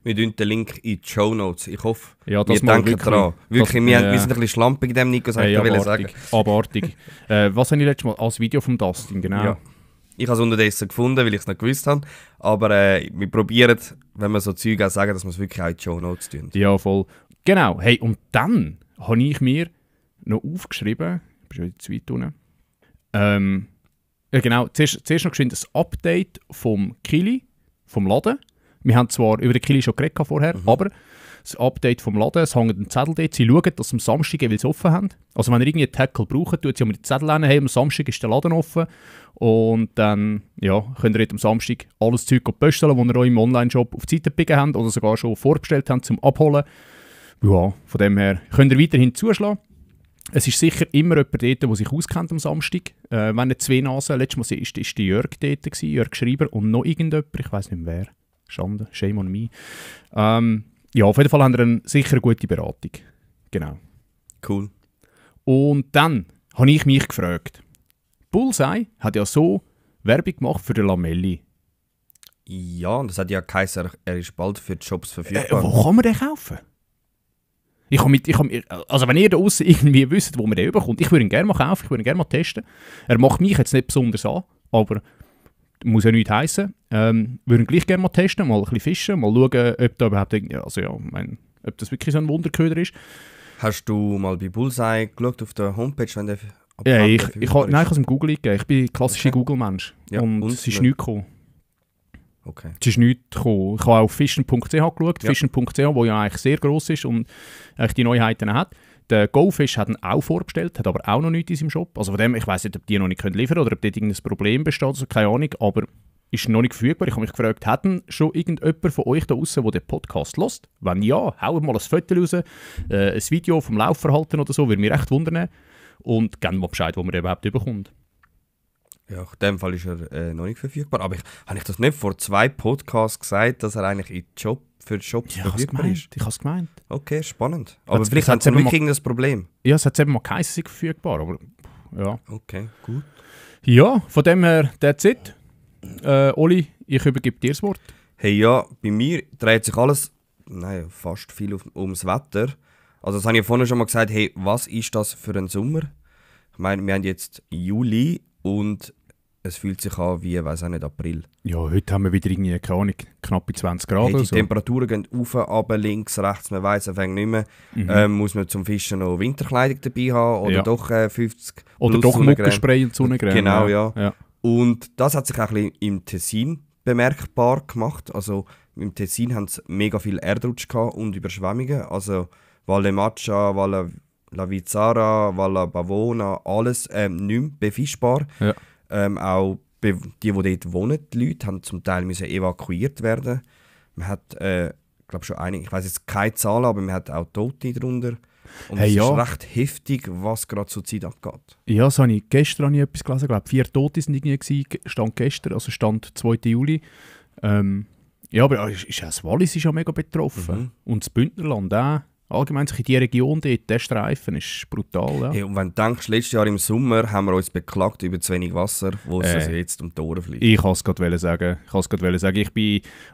Wir tun den Link in die Shownotes. Ich hoffe, Ja, wir mal denken dran. Wirklich, wir sind ein bisschen schlampig in dem, Nico, soll ich dir sagen. Abartig. Was habe ich letztes Mal? Als Video vom Dustin, genau. Ja. Ich habe es unterdessen gefunden, weil ich es nicht gewusst habe. Aber wir probieren, wenn wir so Zeug auch sagen, dass wir es wirklich auch in die Shownotes tun. Ja, voll. Genau. Hey, und dann habe ich mir noch aufgeschrieben, ich bin schon wieder zu weit unten. Ja, genau. Zuerst noch geschwind das Update vom Kili, vom Laden. Wir haben zwar über den Kili schon geredet vorher, aber das Update vom Laden, es hängt ein Zettel dort. Sie schauen, dass sie am Samstag jeweils offen haben. Also wenn ihr irgendwie einen Tackle braucht, tut sie am Zettel hin, hey, am Samstag ist der Laden offen. Und dann ja, könnt ihr dort am Samstag alles Zeug bestellen, das ihr euch im Online-Shop auf die Seite gepickt habt oder sogar schon vorbestellt habt zum Abholen. Ja, von dem her könnt ihr weiterhin zuschlagen. Es ist sicher immer jemand dort, der sich auskennt am Samstag. Wenn nicht zwei Nasen. Letztes Mal war der Jörg dort, Jörg Schreiber und noch irgendjemand, ich weiss nicht mehr wer. Schande, shame on me. Ja, auf jeden Fall haben wir sicher eine gute Beratung. Genau. Cool. Und dann habe ich mich gefragt, Bullseye hat ja so Werbung gemacht für den Lamelli. Ja, und das hat ja geheißen, er ist bald für die Shops verfügbar. Wo kann man den kaufen? Also wenn ihr da draussen irgendwie wisst, wo man den überkommt, ich würde ihn gerne mal kaufen, ich würde ihn gerne mal testen. Er macht mich jetzt nicht besonders an, aber muss ja nichts heissen. Würde ihn gleich gerne mal testen, mal ein bisschen fischen, mal schauen, ob da überhaupt ob das wirklich so ein Wunderköder ist. Hast du mal bei Bullseye geschaut auf der Homepage, wenn der Ja, ich habe es im Google eingegeben. Ich bin ein klassischer Google-Mensch. Ja, und es ist nichts gekommen. Okay. Es ist nichts gekommen. Ich habe auch auf fischen.ch geschaut. Ja. Fischen.ch, wo ja eigentlich sehr gross ist und eigentlich die Neuheiten hat. Der GoFish hat ihn auch vorbestellt, hat aber auch noch nichts in seinem Shop. Also von dem, ich weiss nicht, ob die noch nicht liefern können oder ob dort irgendein Problem besteht, also keine Ahnung, aber ist noch nicht verfügbar. Ich habe mich gefragt, hat denn schon irgendjemand von euch da draussen, der den Podcast hört? Wenn ja, haut mal ein Foto raus, ein Video vom Laufverhalten oder so, würde mich recht wundern. Und gebt mal Bescheid, wo man den überhaupt bekommt. Ja, in dem Fall ist er noch nicht verfügbar. Aber habe ich das nicht vor 2 Podcasts gesagt, dass er eigentlich für Shops verfügbar ist? Ich habe es gemeint. Okay, spannend. Aber Hat's- vielleicht es hat hat's es eben wirklich irgendein Problem. Ja, es hat eben mal geheißen, es sei verfügbar, aber ja. Okay, gut. Ja, von dem her, that's it. Oli, ich übergebe dir das Wort. Hey, ja, bei mir dreht sich alles, fast viel ums Wetter. Also das habe ich ja vorhin schon mal gesagt, hey, was ist das für ein Sommer? Ich meine, wir haben jetzt Juli und es fühlt sich an wie, weiß auch nicht, April. Ja, heute haben wir wieder irgendwie, keine Ahnung, knappe 20 Grad Hey, oder die so. Temperaturen gehen rauf, runter, links, rechts, man weiss es nicht mehr. Muss man zum Fischen noch Winterkleidung dabei haben oder Ja. doch 50 Oder plus doch Sonnencreme? Muckenspray und Sonnencreme. Genau, ja. ja. Und das hat sich auch ein bisschen im Tessin bemerkbar gemacht. Also im Tessin haben sie mega viel Erdrutsch gehabt und Überschwemmungen. Also Valle Maccia, Valle La Vizzara, Valle Bavona, alles nicht mehr befischbar. Ja. Auch die dort wohnen, die Leute, haben zum Teil müssen evakuiert werden. Man hat, glaube schon einige, ich weiß jetzt keine Zahlen, aber man hat auch Tote darunter. Und Hey, es ja. ist recht heftig, was gerade zur Zeit abgeht. Ja, so habe ich gestern etwas gelesen. Ich glaube, 4 Tote sind irgendwie gewesen, Stand gestern, also Stand 2. Juli. Ja, aber das Wallis ist ja mega betroffen. Und das Bündnerland auch. Allgemein sich in die Region dort, der Streifen ist brutal. Ja. Hey, und wenn du denkst, letztes Jahr im Sommer haben wir uns beklagt über zu wenig Wasser, wo es also jetzt um die Ohren fliegt. Ich kann es gerade sagen.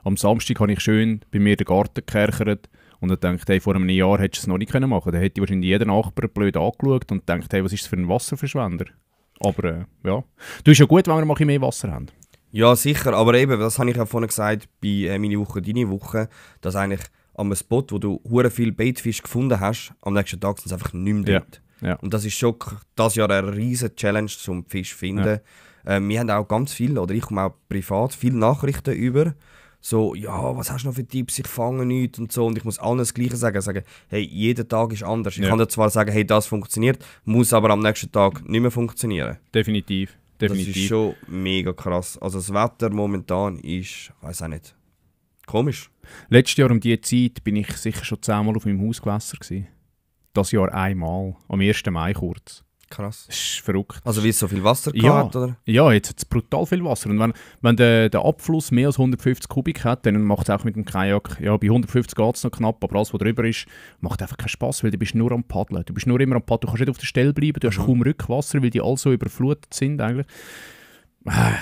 Am Samstag habe ich schön bei mir den Garten gekerchert und dann dachte, hey, vor einem Jahr hättest du es noch nicht machen können. Dann hätte wahrscheinlich jeder Nachbar blöd angeschaut und gedacht, hey, was ist das für ein Wasserverschwender? Aber ja, du ist ja gut, wenn wir mal ein bisschen mehr Wasser haben. Ja, sicher, aber eben, das habe ich ja vorhin gesagt, bei «Meine Woche, deine Woche», dass eigentlich am Spot, wo du hure viel Baitfisch gefunden hast, am nächsten Tag sind sie einfach nicht mehr dort. Ja. Und das ist schon das Jahr eine riesige Challenge, zum Fisch zu finden. Wir haben auch ganz viel, oder ich komme auch privat, viele Nachrichten über. So, ja, was hast du noch für Tipps, ich fange nichts und so. Und ich muss allen das Gleiche sagen, hey, jeder Tag ist anders. Ich kann dir zwar sagen, hey, das funktioniert, muss aber am nächsten Tag nicht mehr funktionieren. Definitiv. Das ist schon mega krass. Also das Wetter momentan ist, ich weiß auch nicht, komisch. Letztes Jahr um diese Zeit bin ich sicher schon 10-mal auf meinem Hausgewässer gewesen. Das Jahr einmal, am 1. Mai kurz. Krass. Das ist verrückt. Also wie es so viel Wasser Ja, hat, oder? ja, jetzt hat es brutal viel Wasser. Und wenn der Abfluss mehr als 150 Kubik hat, dann macht es auch mit dem Kajak, ja, bei 150 geht es noch knapp, aber alles, was drüber ist, macht einfach keinen Spass, weil du bist nur am Paddeln. Du bist nur immer am Paddeln. Du kannst nicht auf der Stelle bleiben, du hast kaum Rückwasser, weil die alle so überflutet sind eigentlich.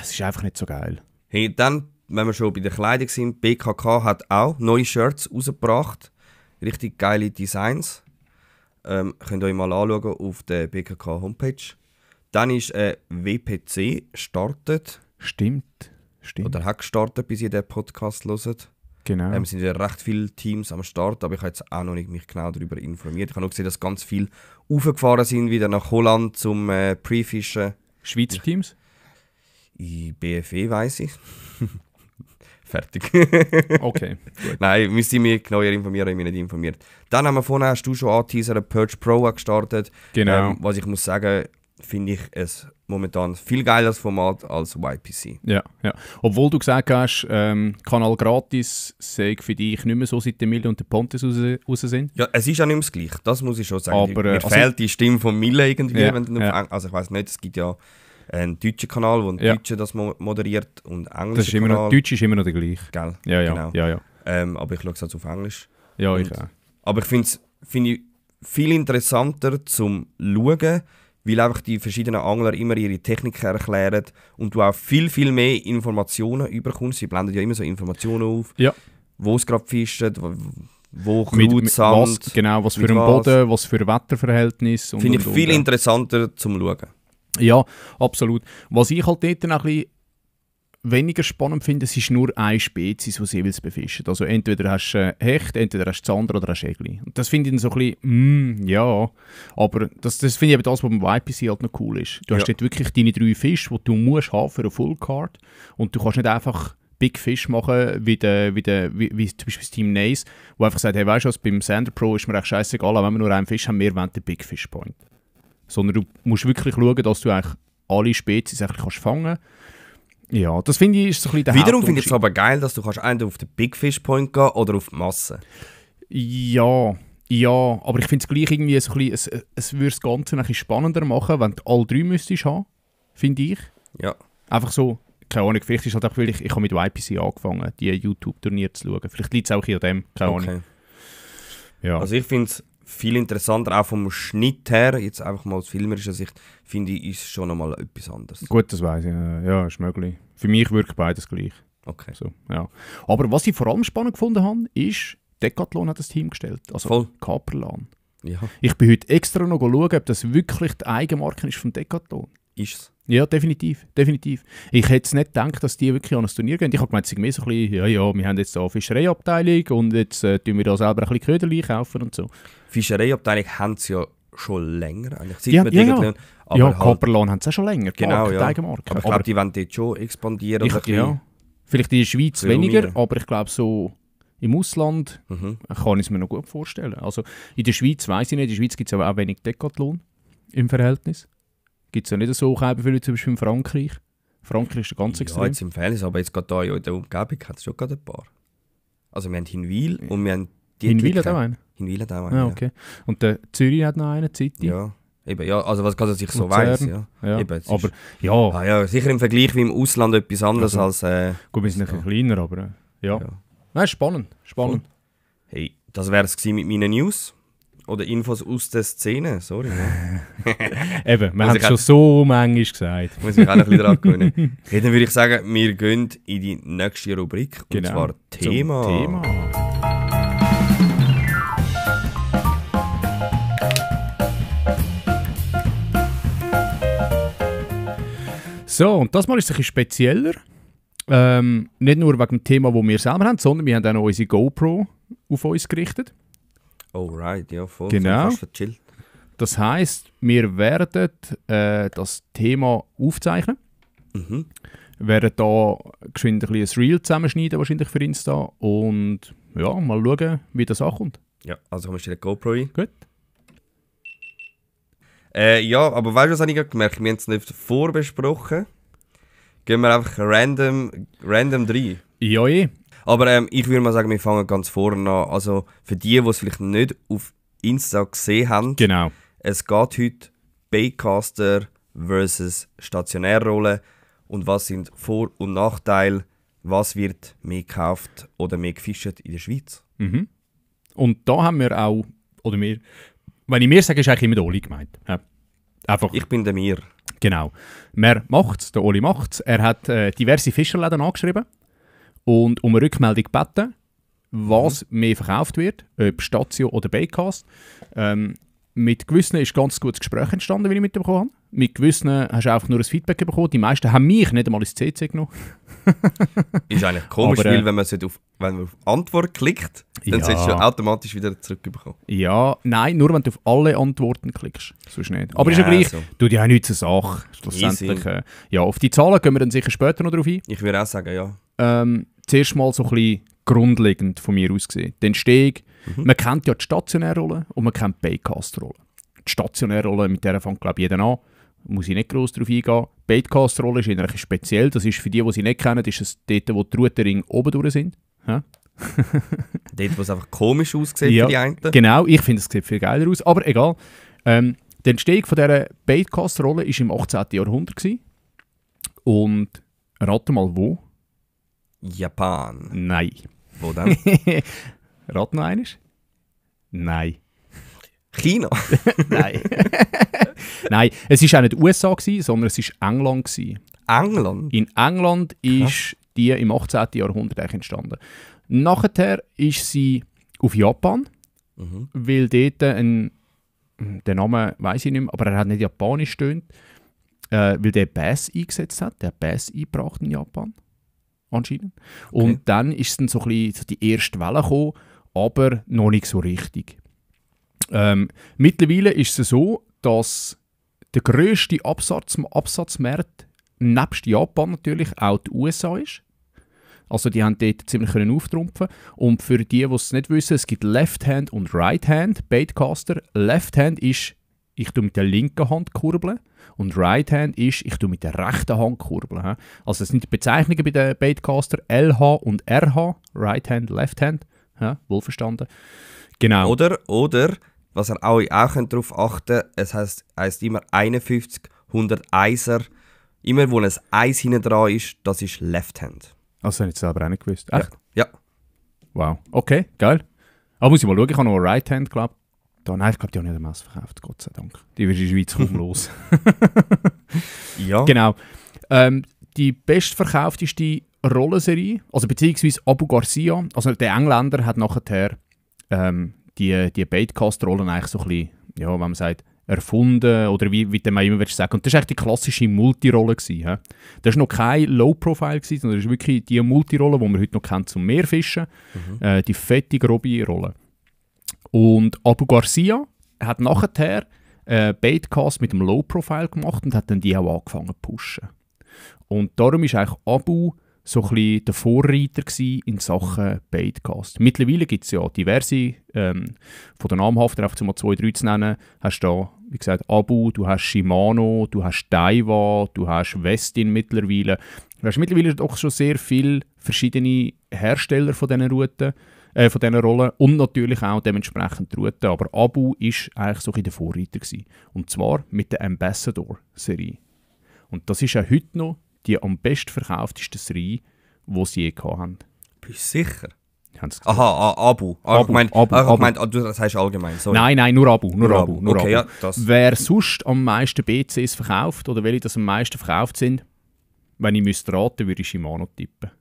Es ist einfach nicht so geil. Hey, dann wenn wir schon bei der Kleidung sind, BKK hat auch neue Shirts rausgebracht. Richtig geile Designs. Könnt ihr euch mal anschauen auf der BKK Homepage. Dann ist WPC gestartet. Stimmt. Oder hat gestartet, bis ihr den Podcast hört. Genau. Es sind ja recht viele Teams am Start, aber ich habe jetzt auch noch nicht mich genau darüber informiert. Ich habe nur gesehen, dass ganz viele aufgefahren sind, wieder nach Holland zum Prefischen. Schweizer Teams? In BFE weiss ich. Fertig. Okay, gut. Nein, müsst ihr mich genauer informieren, ich bin nicht informiert. Dann haben wir vorhin, hast du schon angeteasert, Purge Pro gestartet. Genau. Was ich muss sagen, finde ich es momentan viel geileres Format als YPC. Ja. Obwohl du gesagt hast, Kanal Gratis sei für dich nicht mehr so, seit der Mille und der Pontes raus sind. Ja, es ist ja nicht mehr das Gleiche, das muss ich schon sagen. Aber, Mir also- fehlt die Stimme von Mille irgendwie. Ja, Wenn du also ich weiss nicht, es gibt ja einen deutschen Kanal, wo ein Deutscher das moderiert und Das ist englischer immer noch, Kanal. Deutsch ist immer noch der gleiche. Gell? Ja. Genau. Aber ich schaue es jetzt auf Englisch. Ja, Und- ich auch. Aber ich finde es viel interessanter zum Schauen, weil einfach die verschiedenen Angler immer ihre Techniken erklären und du auch viel mehr Informationen überkommst. Sie blenden ja immer so Informationen auf, Ja. wo es gerade fischt, wo Mit Kraut, Sand. was für mit ein was. Boden, was für ein Wetterverhältnis. Finde ich viel interessanter zum Schauen. Ja, absolut. Was ich halt dort noch ein bisschen weniger spannend finde, es ist nur eine Spezies, die sie jeweils befischen. Also entweder hast du Hecht, entweder hast du Zander oder hast Egli. Und das finde ich dann so ein bisschen, ja. Aber das finde ich eben das, was beim YPC halt noch cool ist. Du hast dort wirklich deine 3 Fische, die du musst haben für eine Full Card. Und du kannst nicht einfach Big Fish machen, wie zum Beispiel das Team Nace, wo einfach sagt, hey, weißt du was, beim Sander Pro ist mir echt scheißegal, wenn wir nur einen Fisch haben, wir wollen den Big Fish Point. Sondern du musst wirklich schauen, dass du eigentlich alle Spezies eigentlich kannst fangen. Ja, das finde ich ist so ein bisschen der Wiederum finde ich es Hauptunterschied. aber geil, dass du kannst entweder auf den Big Fish Point gehen oder auf die Masse. Ja, aber ich finde es gleich irgendwie so ein bisschen, es würde das Ganze ein bisschen spannender machen, wenn du alle 3 müsstest haben, finde ich. Ja. Einfach so, keine Ahnung, vielleicht ist halt auch, weil ich habe mit YPC angefangen, die YouTube-Turniere zu schauen. Vielleicht liegt es auch hier an dem, keine Ahnung. Okay. Ja. Also ich finde es viel interessanter, auch vom Schnitt her, jetzt einfach mal aus filmerischer Sicht, finde ich, ist schon nochmal etwas anderes. Gut, das weiss ich. Ja, ist möglich. Für mich wirkt beides gleich. Okay. So, ja. Aber was ich vor allem spannend gefunden habe, ist, Decathlon hat das Team gestellt. Also Voll. Kaperlan. Ja, Ich bin heute extra noch schauen, ob das wirklich die Eigenmarke ist von Decathlon. ist es. Ja, definitiv. Ich hätte es nicht gedacht, dass die wirklich an ein Turnier gehen. Ich habe gemeint, es sei mehr so ein bisschen, ja, wir haben jetzt da eine Fischereiabteilung und jetzt tun wir da selber ein bisschen Köderchen kaufen und so. Fischereiabteilung haben sie ja schon länger, eigentlich seit Ja, wir ja, Decathlon. Aber Ja, halt, Kaperlan haben es auch schon länger, die genau, Marke, die ja. Eigenmarke. Aber ich glaube, die wollen dort schon expandieren. Ich- oder ein bisschen- ja, vielleicht in der Schweiz Renommieren. weniger, aber ich glaube so im Ausland Mhm. kann ich es mir noch gut vorstellen. Also in der Schweiz weiss ich nicht, in der Schweiz gibt es aber auch wenig Decathlon im Verhältnis. Gibt es ja nicht so viele, zum Beispiel in Frankreich. Frankreich ist ganz Ja, extrem. jetzt im Verhältnis, aber jetzt gerade da in der Umgebung hat es schon gerade ein paar. Also wir haben Hinwil und wir haben Hinwil hat auch einen? Hinwil hat auch einen, Ah, okay. Und der Zürich hat noch einen, City. Ja, eben, ja, also was gerade ich so Luzern. weiss, ja. Ja, Eben, es ist- aber ja, Ah, ja, sicher im Vergleich wie im Ausland etwas anderes Also, als... gut, wir sind ein bisschen kleiner, aber ja. Ja. Nein, spannend. Hey, das wäre es mit meinen News. Oder Infos aus der Szene, sorry. Ne? Eben, wir Muss haben ich es schon so manchmal gesagt. Muss mich auch noch ein bisschen dran gewöhnen. Hey, dann würde ich sagen, wir gehen in die nächste Rubrik. Und zwar Zum Thema. Thema. So, und das Mal ist es ein bisschen spezieller. Nicht nur wegen dem Thema, das wir selber haben, sondern wir haben auch noch unsere GoPro auf uns gerichtet. Oh, right, ja, voll. Genau. Fast verchillt. Das heisst, wir werden das Thema aufzeichnen. Mhm. Werden da geschwind ein bisschen ein Reel zusammenschneiden, wahrscheinlich für Insta. Und ja, mal schauen, wie das ankommt. Ja, also kommen wir schnell die GoPro ein. Gut. Ja, aber weißt du, was habe ich gerade gemerkt? Wir haben es nicht vorbesprochen. Gehen wir einfach random rein. Ja, eh. Aber ich würde mal sagen, wir fangen ganz vorne an. Also für die es vielleicht nicht auf Insta gesehen haben, Genau. es geht heute Baitcaster versus Stationärrolle. Und was sind Vor- und Nachteile? Was wird mehr gekauft oder mehr gefischt in der Schweiz? Mhm. Und da haben wir auch, oder wir, wenn ich mir sage, ist eigentlich immer der Oli gemeint. Ja. Einfach, Ich bin der Mir. genau. Wer macht's? Der Oli macht's. Er hat diverse Fischerläden angeschrieben und um eine Rückmeldung gebeten, was mehr verkauft wird, ob Statio oder Baycast. Mit gewissen ist ganz gutes Gespräch entstanden, wie ich mitbekommen habe. Mit gewissen hast du einfach nur ein Feedback bekommen. Die meisten haben mich nicht einmal ins CC genommen. Ist eigentlich komisch, Aber, weil wenn man auf Antwort klickt, dann Ja. solltest du automatisch wieder zurückbekommen. Ja, nein, nur wenn du auf alle Antworten klickst. Sonst nicht. Aber ist ja Ja, gleich, so. tut ja auch nichts zur Sache. Schlussendlich, ja, auf die Zahlen gehen wir dann sicher später noch drauf ein. Ich würde auch sagen, ja. Zuerst mal so ein bisschen grundlegend von mir aus gesehen. Die Entstehung, man kennt ja die stationäre Rolle und man kennt die Baitcast-Rolle. Die stationäre Rolle, mit der fängt glaube ich jeder an. Muss ich nicht gross darauf eingehen. Die Baitcast-Rolle ist eigentlich speziell. Das ist für die sie nicht kennen, ist es dort, wo die Routerringe oben durch sind. Ja? Dort, wo es einfach komisch aussieht Ja, für die einen. Genau, ich finde, es sieht viel geiler aus. Aber egal. Die Entstehung von dieser Baitcast-Rolle war im 18. Jahrhundert. Gewesen. Und rate mal wo? Japan. Nein. Wo dann? Rat noch einmal? Nein. China. Nein. Nein, es war auch nicht USA, sondern es war England. Gewesen. England. In England ist die im 18. Jahrhundert eigentlich entstanden. Nachher ist sie auf Japan, weil dort den Namen weiss ich nicht mehr, aber er hat nicht japanisch stöhnt, weil der Bass eingesetzt hat. Der hat Bass eingebracht in Japan, anscheinend. Und dann ist es dann so ein bisschen so die erste Welle gekommen, aber noch nicht so richtig. Mittlerweile ist es so, dass der grösste Absatzmarkt nebst Japan natürlich auch die USA ist. Also die haben dort ziemlich auftrumpfen. Und für die es nicht wissen, es gibt Left-Hand und Right-Hand Baitcaster. Left-Hand ist, ich tue mit der linken Hand kurbeln. Und Right-Hand ist, ich tue mit der rechten Hand kurbeln. Also das sind die Bezeichnungen bei den Baitcaster LH und RH. Right-Hand, Left-Hand. Wohlverstanden. Genau. Oder, was ihr auch darauf achten könnt, es heisst immer 51, 101er. Immer wo ein 1 hinten dran ist, das ist Left-Hand. Also habe ich selber auch nicht gewusst. Echt? Ja. Wow. Okay, geil. Aber muss ich mal schauen, ich habe noch eine Right-Hand, glaube ich. Nein, ich glaube, die habe ich nicht Messe verkauft, Gott sei Dank. Die wird in der Schweiz kaum los. Ja. Genau. Die bestverkaufteste Rollenserie, also beziehungsweise Abu Garcia, also der Engländer hat nachher die Baitcast-Rollen eigentlich so ein bisschen, ja, wenn man sagt, erfunden oder wie man immer sagen. Und das war eigentlich die klassische Multirolle gewesen. Das war noch kein Low-Profile gewesen, sondern das ist wirklich die Multirolle, die man heute noch kennt zum Meerfischen. Die fette, grobe Rolle. Und Abu Garcia hat nachher Baitcast mit dem Low-Profile gemacht und hat dann die auch angefangen zu pushen. Und darum ist eigentlich Abu so ein bisschen der Vorreiter in Sachen Baitcast. Mittlerweile gibt es ja diverse, von den namhaften, einfach mal 2, 3 zu nennen, hast du da, wie gesagt, Abu, du hast Shimano, du hast Daiwa, du hast Westin mittlerweile. Du hast mittlerweile doch schon sehr viele verschiedene Hersteller von diesen Routen, von diesen Rollen und natürlich auch dementsprechend die Routen. Aber Abu ist eigentlich so ein bisschen der Vorreiter gewesen. Und zwar mit der Ambassador-Serie. Und das ist auch heute noch die am bestverkaufteste Serie, die sie je hatten. Bist du sicher? Haben's Aha, Abu. Abu, Abu. Du das heißt allgemein. Sorry. Nein, nur Abu. Nur Abu. Okay, ja, das. Wer sonst am meisten BCs verkauft oder welche das am meisten verkauft sind, wenn ich müsste raten, würde ich Shimano tippen.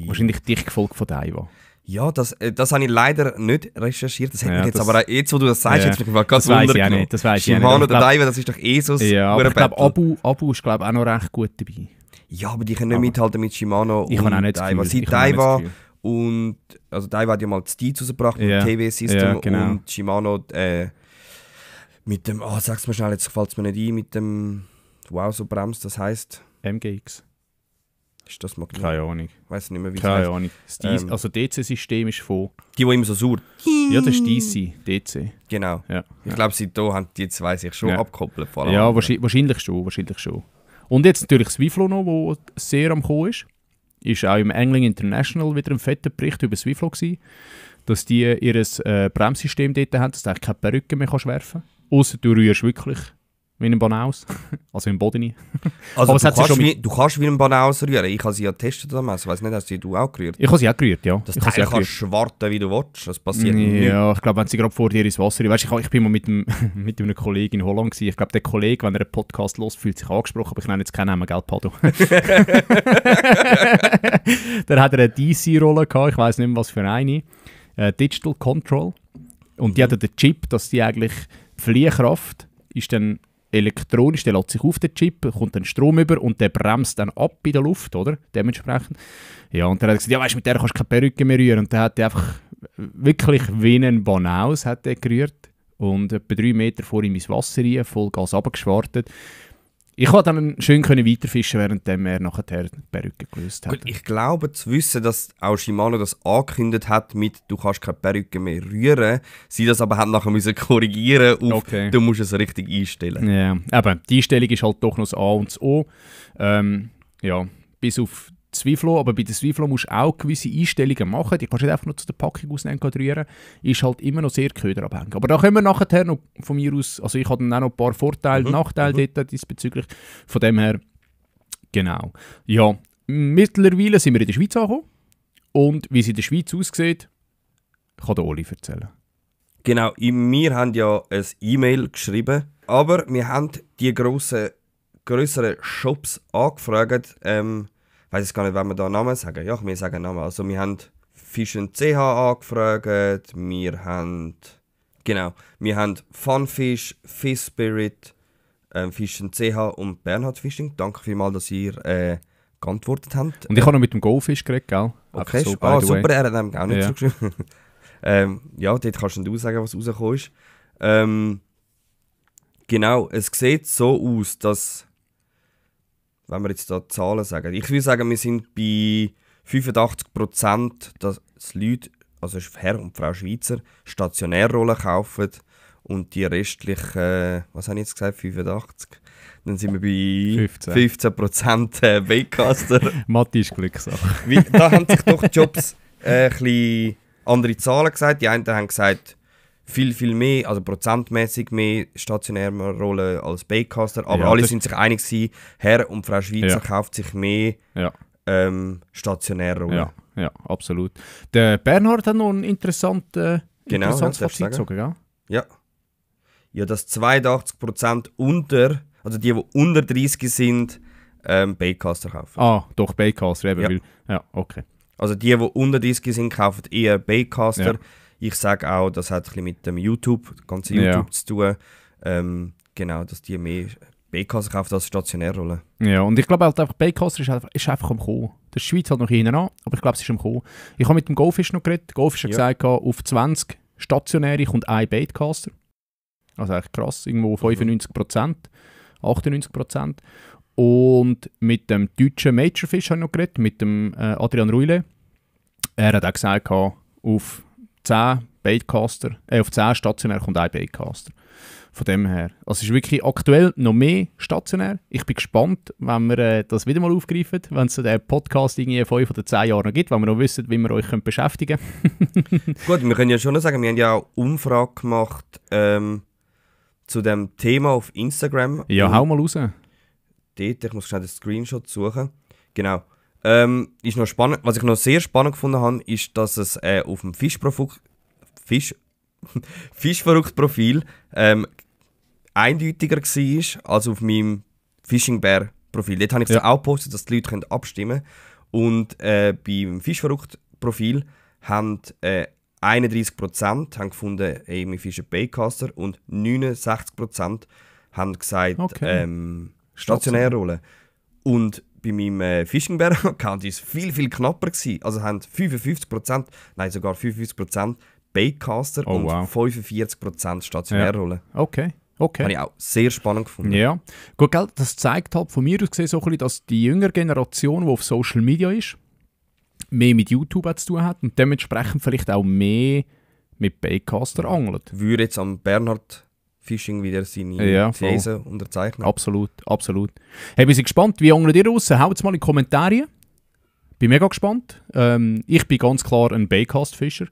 Wahrscheinlich dicht gefolgt von Daiwa. Ja, das habe ich leider nicht recherchiert. Das hat Ja, mich jetzt das- aber jetzt, wo du das sagst, Ja. jetzt mich mal ganz Das weiss ich auch wundern nicht, das weiss ich auch nicht. Shimano Aber oder ich glaub- Daiwa, das ist doch eh so ein Ja, aber ich glaube, Battle. Abu ist glaube auch noch recht gut dabei. Ja, aber die können nicht Aber- mithalten mit Shimano Ich und habe auch nicht das Daiwa. Gefühl. Seit Ich habe auch nicht das Daiwa Gefühl. und... Also Daiwa hat ja mal das Steed rausgebracht mit Ja. dem TV-System Ja, genau. und Shimano mit dem... sag's mir schnell, jetzt fällt es mir nicht ein, mit dem... Wow, so bremst, das heisst... MGX? Ist das Magnet? Keine Ahnung. Ich weiss nicht mehr, wie es Keine heißt. Ahnung. Also DC-System ist von... Die immer so sauer... Ja, das ist DC. Genau. Ja. Ich glaube, seit da haben die zwei sich schon Ja. abgekoppelt. Vor allem. Ja, wahrscheinlich schon. Und jetzt natürlich das Swiflo noch, wo sehr am Kommen ist. Ist auch im Angling International wieder ein fetter Bericht über Swiflo gewesen, dass die ihr Bremssystem dort haben, dass du eigentlich keine Perücke mehr kannst werfen kannst. Ausser du rührst wirklich wie ein Banaus. Also im Bodeni. Also Aber es hat sie schon du kannst wie ein Banaus rühren. Ich habe sie ja getestet damals. Ich weiss nicht, hast du auch gerührt? Ich habe sie auch gerührt, ja. Das Ich habe sie Teil auch gerührt. kannst du schwarten, wie du willst. Das passiert nicht. Ja, ich glaube, wenn sie gerade vor dir ins Wasser... Weißt, ich bin mal mit einem Kollegen in Holland gewesen. Ich glaube, der Kollege, wenn er einen Podcast hört, fühlt sich angesprochen, aber ich nenne jetzt keinen Namen, gell, Pado? Der hat eine DC-Rolle gehabt, ich weiss nicht mehr, was für eine. Digital Control. Und die hat den Chip, dass die eigentlich... Die Fliehkraft ist dann elektronisch, der lädt sich auf den Chip, kommt dann Strom über und der bremst dann ab in der Luft, oder? Dementsprechend. Ja, und dann hat er gesagt, ja, weißt, mit der kannst du keine Perücke mehr rühren. Und dann hat er einfach wirklich wie ein Banaus hat er gerührt und etwa 3 Meter vor ihm ins Wasser rein, Vollgas runtergeschwartet. Ich konnte dann schön weiterfischen, während er nachher die Perücke gelöst hat. Gut, ich glaube zu wissen, dass auch Shimano das angekündigt hat mit «Du kannst keine Perücke mehr rühren», sie das aber haben nachher müssen korrigieren auf «Du musst es richtig einstellen». Ja, eben, die Einstellung ist halt doch noch das A und das O. Ja, bis auf Zwiflo, aber bei der Zwiflo musst du auch gewisse Einstellungen machen. Die kannst du nicht einfach nur zu der Packung ausnehmen und rühren. Ist halt immer noch sehr köderabhängig. Aber da können wir nachher noch von mir aus, also ich habe dann auch noch ein paar Vorteile, Nachteile dort diesbezüglich. Von dem her, genau. Ja, mittlerweile sind wir in der Schweiz angekommen. Und wie es in der Schweiz aussieht, kann der Oli erzählen. Genau, wir haben ja ein E-Mail geschrieben, aber wir haben die grösseren Shops angefragt, ich weiss gar nicht, wenn wir da Namen sagen. Ja, wir sagen Namen. Also wir haben Fish & CH angefragt, wir haben Funfish, Fish Spirit, Fish & CH und Bernhard Fishing. Danke vielmals, dass ihr geantwortet habt. Und ich habe noch mit dem Goldfish geredet, gell? Okay, so, super, er hat nämlich auch nicht zugeschrieben. Ja, dort kannst du sagen, was rausgekommen ist. Genau, es sieht so aus, dass... Wenn wir jetzt da Zahlen sagen. Ich würde sagen, wir sind bei 85%, dass Leute, also Herr und Frau Schweizer, Stationärrollen kaufen und die restlichen, was habe ich jetzt gesagt, 85? Dann sind wir bei 15% Baitcaster. Mathe ist Glückssache. Da haben sich doch die Jobs ein bisschen andere Zahlen gesagt. Die einen haben gesagt, viel mehr, also prozentmäßig mehr Stationärrollen als Baitcaster. Aber alle sind sich einig gewesen, Herr und Frau Schweizer kauft sich mehr Stationärrollen. Ja, absolut. Der Bernhard hat noch ein interessantes Fazit gezogen, gell? Ja. Ja, dass 82% also die unter 30 sind, Baitcaster kaufen. Ah, doch, Baitcaster eben. Okay. Also die unter 30 sind, kaufen eher Baitcaster. Ja. Ich sage auch, das hat ein bisschen mit dem ganzen YouTube zu tun. Genau, dass die mehr Baitcaster kaufen als Stationärrollen. Ja, und ich glaube halt einfach, Baitcaster ist einfach am Kommen. Der Schweiz halt noch hinten an, aber ich glaube, es ist am Kommen. Ich habe mit dem Goldfish noch geredet. Goldfish hat gesagt, auf 20 stationäre kommt ein Baitcaster. Also echt krass, irgendwo 95%, 98%. Und mit dem deutschen Majorfish habe ich noch geredet, mit dem Adrian Ruile. Er hat auch gesagt, auf 10 Baitcaster, auf 10 stationär kommt ein Baitcaster. Von dem her. Also es ist wirklich aktuell noch mehr stationär. Ich bin gespannt, wenn wir das wieder mal aufgreifen, wenn es den Podcast in 5 oder 10 Jahren noch gibt, wenn wir noch wissen, wie wir euch beschäftigen können. Gut, wir können ja schon noch sagen, wir haben ja auch Umfrage gemacht zu dem Thema auf Instagram. Ja, hau mal raus. Dort, ich muss schnell den Screenshot suchen. Genau. Ist noch spannend. Was ich noch sehr spannend gefunden habe, ist, dass es auf dem Fischverrückt-Profil eindeutiger war als auf meinem Fishing Bear-Profil. Dort habe ich es auch gepostet, dass die Leute abstimmen können. Und beim Fischverrückt-Profil haben 31% haben gefunden, wir fischen Baitcaster und 69% haben gesagt, Stationärrollen. Und bei meinem Fishing Bear Account war es viel knapper gewesen. Also haben 55%, nein sogar 55% Baitcaster und 45% Stationärrollen. Ja. Okay. Habe ich auch sehr spannend gefunden. Ja. Gut, gell, das zeigt halt von mir aus gesehen so ein bisschen, dass die jüngere Generation, die auf Social Media ist, mehr mit YouTube zu tun hat und dementsprechend vielleicht auch mehr mit Baitcaster angelt. Würde jetzt am Bernhard Fishing wieder seine These unterzeichnen. Absolut. Hey, wir sind gespannt, wie angelt ihr raus? Haut es mal in die Kommentare. Bin mega gespannt. Ich bin ganz klar ein Baitcast-Fischer.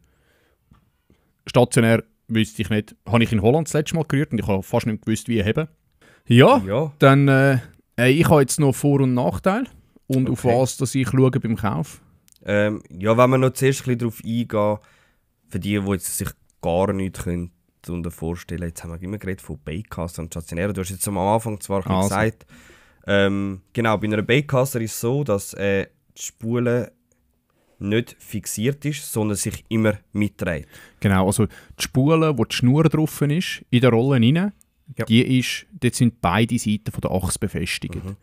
Stationär wüsste ich nicht. Habe ich in Holland das letzte Mal gerührt und ich habe fast nicht gewusst, wie heben. Ja, Ja. dann ich habe jetzt noch Vor- und Nachteile und auf Okay. was dass ich schaue beim Kauf. Ja, wenn wir noch zuerst ein bisschen darauf eingehen, für die jetzt sich gar nichts können darunter vorstellen, jetzt haben wir immer geredet von Baitcaster und Stationären. Du hast jetzt am Anfang zwar ein bisschen Also. gesagt, genau, bei einer Baitcaster ist es so, dass die Spule nicht fixiert ist, sondern sich immer mitdreht. Genau, also die Spule, wo die Schnur drauf ist, in der Rolle rein, Ja. dort sind beide Seiten von der Achse befestigt. Mhm.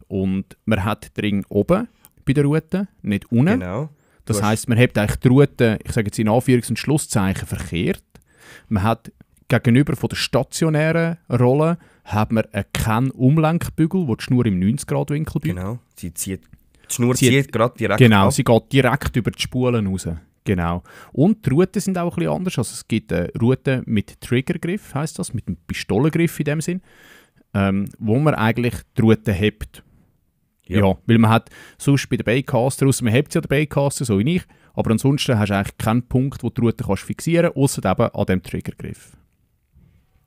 Und man hat den Ring oben bei der Rute, nicht unten. Genau. Das Du hast- heisst, man hat eigentlich die Rute, ich sage jetzt in Anführungs- und Schlusszeichen, verkehrt. Man hat gegenüber von der stationären Rolle hat man einen Kennumlenkbügel, wo die Schnur im 90-Grad-Winkel bleibt. Genau. Die Schnur zieht gerade direkt Genau, ab. sie geht direkt über die Spulen raus. Genau. Und die Routen sind auch ein bisschen anders. Also es gibt eine Route mit Triggergriff, heisst das, mit einem Pistolengriff in dem Sinn, wo man eigentlich die Route hebt. Ja. Weil man hat sonst bei den Baitcaster, ausser man hebt sie an den Baitcaster, so wie ich, aber ansonsten hast du eigentlich keinen Punkt, wo du die Route kannst fixieren kannst, ausser eben an dem Triggergriff.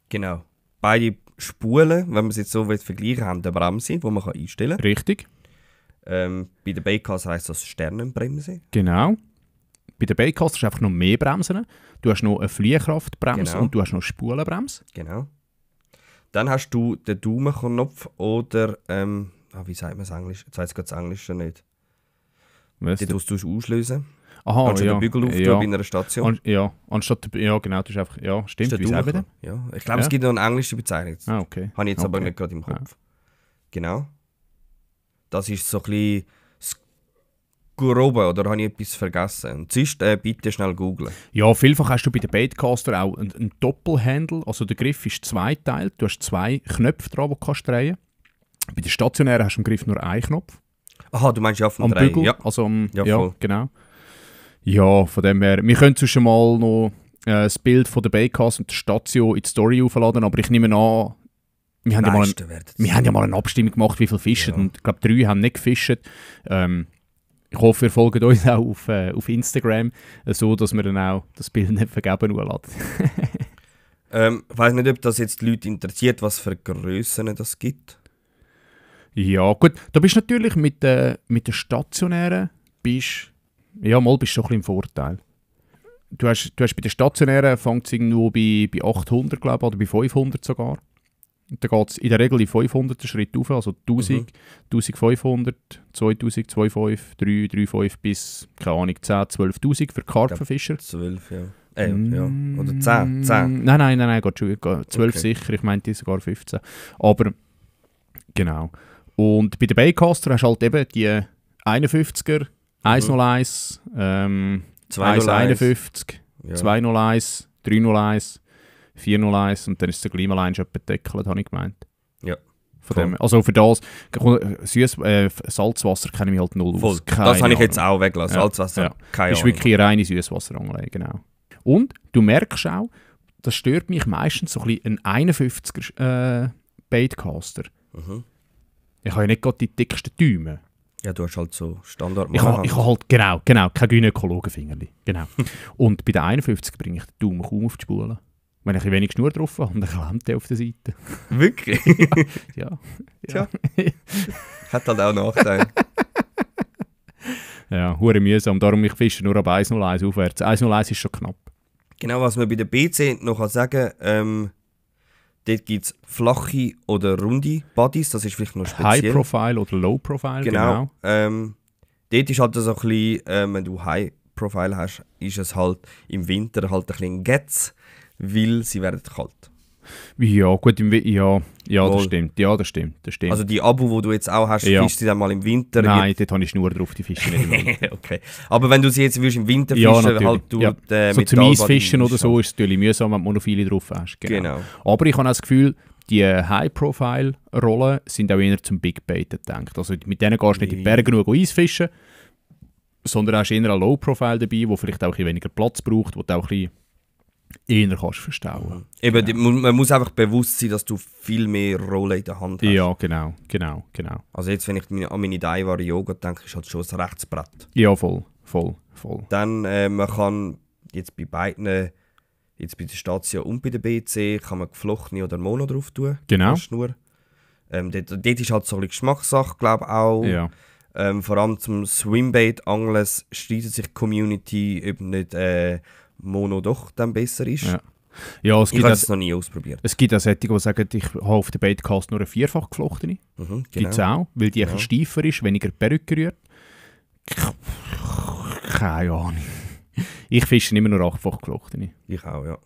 Genau. Beide Spulen, wenn man es jetzt so vergleichen will, haben eine Bremse, die man einstellen kann. Richtig, Bei der Baitcaster heisst das Sternenbremse. genau. Bei den Baitcaster hast du einfach noch mehr Bremsen. Du hast noch eine Fliehkraftbremse Genau. und du hast noch eine Spulenbremse. Genau. Dann hast du den Daumenknopf oder, wie sagt man es Englisch? Jetzt weiss ich gerade das Englische nicht. Was? Den tust du auslösen. Aha, Kannst du ja. den Bügel auftun ja. bei einer Station. anstatt, ja genau, das ist einfach, ja, stimmt, Das ist wie der sagen wir denn? Daumenknopf. Ja. Ich glaube, Ja. es gibt noch eine englische Bezeichnung. Ah, okay. Habe ich jetzt aber Okay. nicht gerade im Kopf. Genau. Das ist so ein bisschen das Grobe, oder habe ich etwas vergessen? Und sonst bitte schnell googlen. Ja, vielfach hast du bei den Baitcaster auch einen Doppelhandle, also der Griff ist zweiteilt, du hast zwei Knöpfe dran, die du kannst drehen. Bei den stationären hast du im Griff nur einen Knopf, Aha, du meinst ja vom am Drehen. Bügel, Ja. also Ja, ja, voll. genau. Ja, von dem her, wir können schon mal noch das Bild von der Baitcaster und der Station in die Story aufladen, aber ich nehme an, wir haben ja mal eine Abstimmung gemacht, wie viel fischen. Ja. Und ich glaube, 3 haben nicht gefischt. Ich hoffe, ihr folgt uns auch auf Instagram, so dass wir dann auch das Bild nicht vergeben lassen. Ich weiss nicht, ob das jetzt die Leute interessiert, was für Grössen es gibt. Ja, gut. Da bist du natürlich mit der stationären, bist du schon ein bisschen im Vorteil. Du hast bei der stationären fängt es nur bei 800, glaube ich, oder bei 500 sogar. Und dann geht es in der Regel in 500 Schritt auf, also 1000, 1500, 2000, 2,5, 3, 3,5 bis, keine Ahnung, 10, 12'000 für Karpfenfischer. 12, ja. Ja. Oder 10. 10. Nein, geht schon. 12 Okay. sicher, ich meinte sogar 15. Aber, genau. Und bei den Baitcaster hast du halt eben die 51er, 101, 151, Ja. 201, 301, 401 und dann ist der Klimaline schon etwa gedeckelt, habe ich gemeint. Ja. Von dem, also für das, Salzwasser kenne ich mich halt null Voll. aus. Das Keine habe ich jetzt Ahnung. auch weggelassen. Ja. Salzwasser, Ja. keine Das ist Ahnung. wirklich eine reine Süßwasseranlage, genau. Und du merkst auch, das stört mich meistens so ein bisschen ein 51er Baitcaster. Mhm. Ich habe ja nicht gerade die dicksten Däume. Ja, du hast halt so Standard. Ich habe halt, genau, kein Gynäkologenfingerli. Genau. Und bei den 51 bringe ich den Daumen kaum auf die Spule. Wenn ich ein wenig Schnur drauf habe, dann klemmt der auf der Seite. Wirklich? Ja. Tja. Hat halt auch Nachteile. Ja, hure mühsam. Darum ich fische nur ab 101 aufwärts. 101 ist schon knapp. Genau, was man bei der BC noch sagen kann, dort gibt es flache oder runde Bodies, das ist vielleicht noch speziell. High Profile oder Low Profile, Genau. genau. Dort ist halt so ein bisschen, wenn du High Profile hast, ist es halt im Winter halt ein bisschen Getz, weil sie werden kalt. Ja, gut, ja, das Wohl. stimmt. Ja, das stimmt. Also die Abo, die du jetzt auch hast, Ja. fischst du dann mal im Winter. Nein, dort habe ich Schnur drauf, die Fische nicht im Winter. Okay. Aber wenn du sie jetzt würdest im Winter Ja, fischen, natürlich. halt du Ja. So zum Metallbody Eisfischen oder ist so halt- ist es natürlich mühsam, wenn du Monophile drauf hast. Genau. Aber ich habe auch das Gefühl, die High-Profile-Rollen sind auch eher zum Big Bait gedacht. Also mit denen gehst du nicht in die Berge genug Eisfischen, sondern hast eher ein Low-Profile dabei, wo vielleicht auch ein bisschen weniger Platz braucht, wo du auch ein bisschen eher kannst verstauen. Eben, man muss einfach bewusst sein, dass du viel mehr Rolle in der Hand hast. Ja, genau. Also jetzt, wenn ich an meine Daiwa Yoga denke, ist halt schon ein Rechtsbrett. Ja, voll. Dann, man kann jetzt bei beiden, jetzt bei der Station und bei der BC, kann man geflochtene oder Mono drauf tun. Genau. als Schnur. dort ist halt so ein bisschen Geschmackssache, glaube ich auch. Ja. Vor allem zum Swimbait-Angeln streitet sich die Community, ob nicht Mono doch dann besser ist. Ja. Ja, Ich habe es noch nie ausprobiert. es gibt auch solche, die sagen, ich habe auf der Baitcast nur eine vierfach geflochtene. Mhm, Gibt es auch, weil die ein bisschen steifer ist, weniger Perücke rührt. Keine Ahnung. Ich fische immer nur achtfach geflochtene. Ich auch, ja.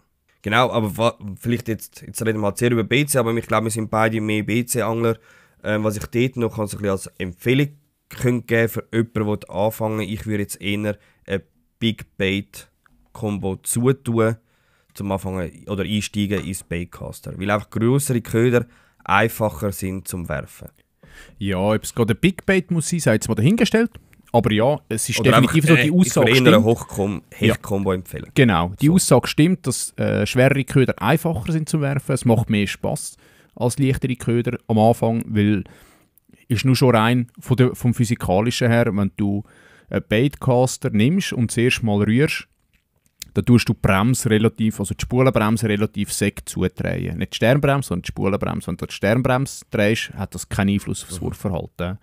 Genau, aber vielleicht jetzt reden wir mal sehr über BC, aber ich glaube, wir sind beide mehr BC-Angler. Was ich dort noch so ein bisschen als Empfehlung könnte geben für jemanden, der anfangen will, ich würde jetzt eher ein Big Bait Combo zutun, zum Anfangen oder einsteigen ins Baitcaster. Weil einfach grössere Köder einfacher sind zum Werfen. Ja, ob es gerade ein Big Bait muss sein, sei jetzt mal dahingestellt. Aber ja, es ist Oder definitiv so, die Aussage ich würde eher stimmt. ein Hecht-Combo empfehlen. Genau, die So. Aussage stimmt, dass schwerere Köder einfacher sind zu werfen. Es macht mehr Spass als leichtere Köder am Anfang, weil ist nur schon rein vom Physikalischen her, wenn du einen Baitcaster nimmst und zuerst mal rührst, dann tust du die Bremse relativ, also die Spulenbremse relativ sec zudrehen. Nicht die Sternbremse, sondern die Spulenbremse. Wenn du die Sternbremse drehst, hat das keinen Einfluss auf das Wurfverhalten.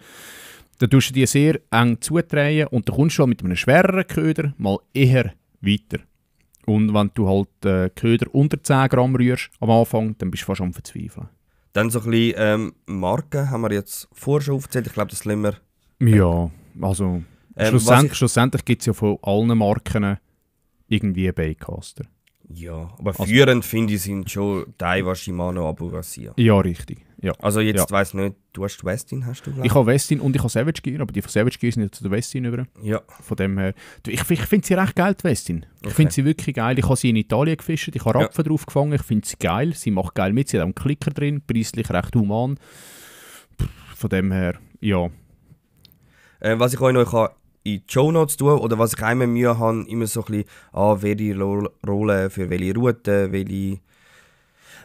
Dann tust du die sehr eng zudrehen und dann kommst du halt mit einem schwereren Köder mal eher weiter. Und wenn du halt Köder unter 10 Gramm rührst am Anfang, dann bist du fast am Verzweifeln. Dann so ein bisschen Marken haben wir jetzt vorher schon aufgezählt. Ich glaube, das lassen wir. Ja, also schlussendlich gibt es ja von allen Marken irgendwie einen Baitcaster. Ja, aber führend finde ich sind schon Daiwa, Shimano, Abu Garcia. Ja, richtig. Ja. Also jetzt Ja. weiss ich nicht, du hast Westin, hast du glaube Ich habe Westin und ich habe Savage Gear, aber die von Savage Gear sind ja zu der Westin über. Ja. Von dem her. Ich finde sie recht geil, die Westin. Ich finde sie wirklich geil. Ich habe sie in Italien gefischt, ich habe Rapfen drauf gefangen, ich finde sie geil. Sie macht geil mit, sie hat auch einen Klicker drin, preislich recht human. Von dem her, ja. Was ich euch noch in die Shownotes tun oder was ich einmal Mühe habe, immer so ein bisschen, welche Rolle für welche Route,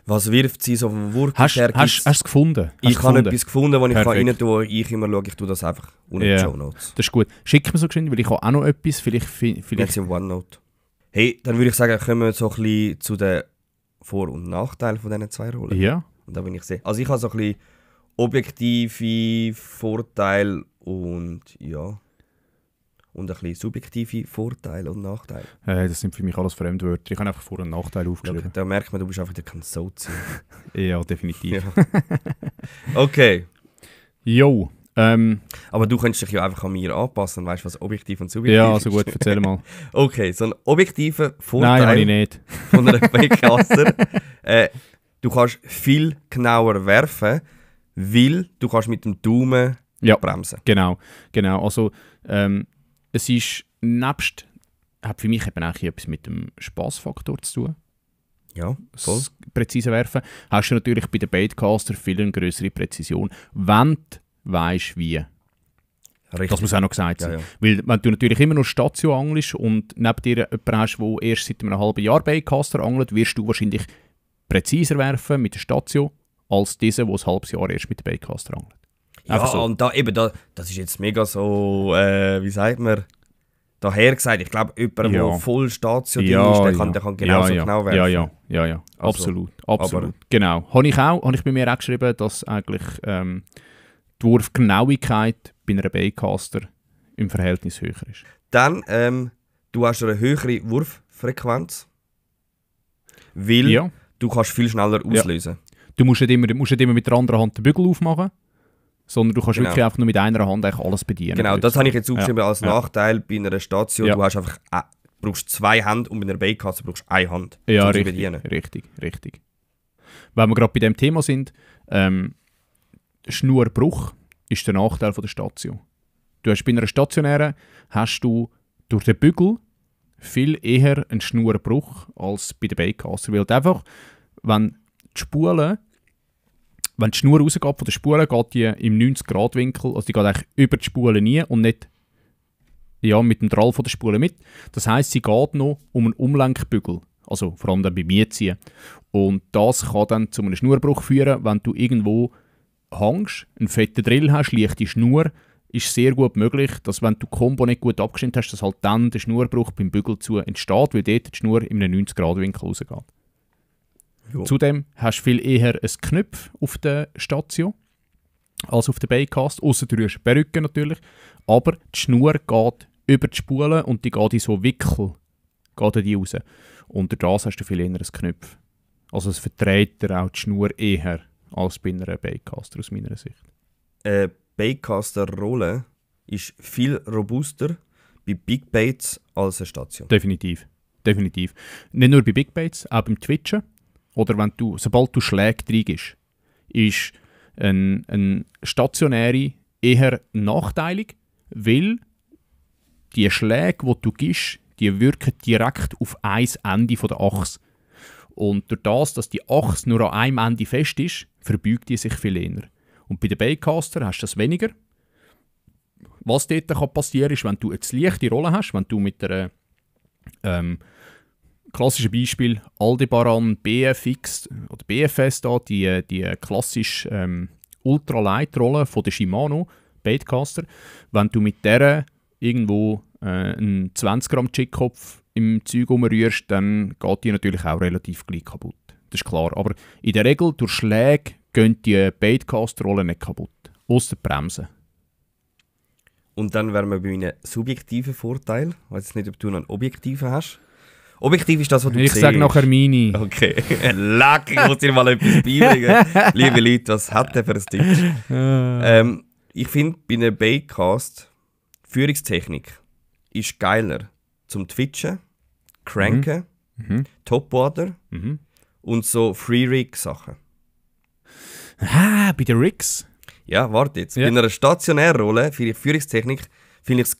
was wirft sie so vom Wurf her. Hast du es gefunden? Ich habe etwas gefunden, wo ich Perfekt. rein tue, wo ich immer schaue, ich tue das einfach unter die Shownotes. Das ist gut. Schick mir so geschwind, weil ich habe auch noch etwas, vielleicht Jetzt im OneNote. Hey, dann würde ich sagen, kommen wir so ein bisschen zu den Vor- und Nachteilen von diesen zwei Rollen. Ja. Und da bin ich sehr. Also ich habe so ein bisschen objektive Vorteile und ja. Und ein bisschen subjektive Vorteile und Nachteile. Das sind für mich alles Fremdwörter. Ich habe einfach Vor- und Nachteile aufgeschrieben. Da merkt man, du bist einfach wieder kein Sozi. Ja, definitiv. Ja. Okay. Jo. Aber du könntest dich ja einfach an mir anpassen, weißt du, was objektiv und subjektiv Ja, ist. also gut, erzähl mal. Okay, so ein objektiver Nein, habe Vorteil ich nicht. von einem Baitcaster. Du kannst viel genauer werfen, weil du kannst mit dem Daumen Ja. bremsen. Genau. Also, es ist nebst, hat für mich eben eigentlich etwas mit dem Spassfaktor zu tun. Ja, voll. Das präzise Werfen. Hast du natürlich bei den Baitcaster viel eine größere Präzision, wenn du weisst, wie. Richtig. Das muss auch noch gesagt sein. Ja, ja. Weil wenn du natürlich immer nur Station angelst und neben dir jemanden hast, der erst seit einem halben Jahr Baitcaster angelt, wirst du wahrscheinlich präziser werfen mit der Station, als dieser, der ein halbes Jahr erst mit dem Baitcaster angelt. Ja, Einfach so. und das ist jetzt mega so, wie sagt man, daher gesagt. Ich glaube, jemand, Ja. der voll Station ist, der kann genauso genau werfen. Ja. Also, Absolut. Genau. Habe ich bei mir auch geschrieben, dass eigentlich die Wurfgenauigkeit bei einer Baitcaster im Verhältnis höher ist. Dann, du hast eine höhere Wurffrequenz, weil Ja. du kannst viel schneller auslösen. Du musst nicht immer mit der anderen Hand den Bügel aufmachen, sondern du kannst Genau. wirklich einfach nur mit einer Hand eigentlich alles bedienen. Genau, das habe ich jetzt aufgeschrieben als Ja. Nachteil bei einer Station. Ja. Du hast einfach, brauchst 2 Hände und bei einer Baitcaster brauchst du 1 Hand, Ja, um zu richtig, bedienen. richtig. Wenn wir gerade bei dem Thema sind, Schnurbruch ist der Nachteil von der Station. Du hast bei einer stationären hast du durch den Bügel viel eher einen Schnurbruch als bei der Baitcaster. Weil einfach, wenn die Schnur rausgeht von der Spule, geht die im 90-Grad-Winkel, also die geht eigentlich über die Spule nie und nicht mit dem Drall von der Spule mit. Das heisst, sie geht noch um einen Umlenkbügel, also vor allem dann beim Mietziehen. Und das kann dann zu einem Schnurbruch führen, wenn du irgendwo hängst, einen fetten Drill hast, leichte Schnur, ist sehr gut möglich, dass wenn du die Combo nicht gut abgestimmt hast, dass halt dann der Schnurbruch beim Bügel zu entsteht, weil dort die Schnur in einem 90-Grad-Winkel rausgeht. Jo. Zudem hast du viel eher ein Knöpf auf der Station. als auf der Baitcast, ausser du rührst die Perücke natürlich. Aber die Schnur geht über die Spule und die geht in so Wickel geht die raus. Und durch das hast du viel eher ein Knöpf. Also es verträgt dir auch die Schnur eher als bei einer Baitcaster aus meiner Sicht. Eine Baitcaster-Rolle ist viel robuster bei Big Baits als eine Station. Definitiv. Definitiv. Nicht nur bei Big Baits, auch beim Twitchen. Oder wenn du, sobald du Schläge reingibst, ist ein stationäre eher nachteilig, weil die Schläge, die du gibst, die wirken direkt auf ein Ende der Achse. Und durch das, dass die Achse nur an einem Ende fest ist, verbeugt die sich viel eher. Und bei den Baitcaster hast du das weniger. Was dort passieren kann, ist, wenn du eine zu leichte Rolle hast, wenn du mit einer klassisches Beispiel Aldebaran BFX oder BFS da, die klassische Ultralight-Rolle von der Shimano Baitcaster, wenn du mit der irgendwo einen 20 Gramm Jigkopf im Zeug umrührst, dann geht die natürlich auch relativ gleich kaputt. Das ist klar. Aber in der Regel durch Schläge gehen die Baitcaster-Rollen nicht kaputt. Ausser die Bremsen. Und dann wären wir bei meinen subjektiven Vorteil. Ich weiß nicht, ob du noch einen objektiven hast. Objektiv ist das, was du Ich siehst. sage nachher meine. Okay, leck, ich muss dir mal etwas beibringen. Liebe Leute, was hat der für ein Deutsch? Ich finde, bei einer Baitcast, Führungstechnik ist geiler zum Twitchen, Cranken, Topwater und so Free-Rig-Sachen. Ah, bei den Rigs. Ja, warte jetzt. Ja. Bei einer Stationärrolle, für die Führungstechnik, finde ich es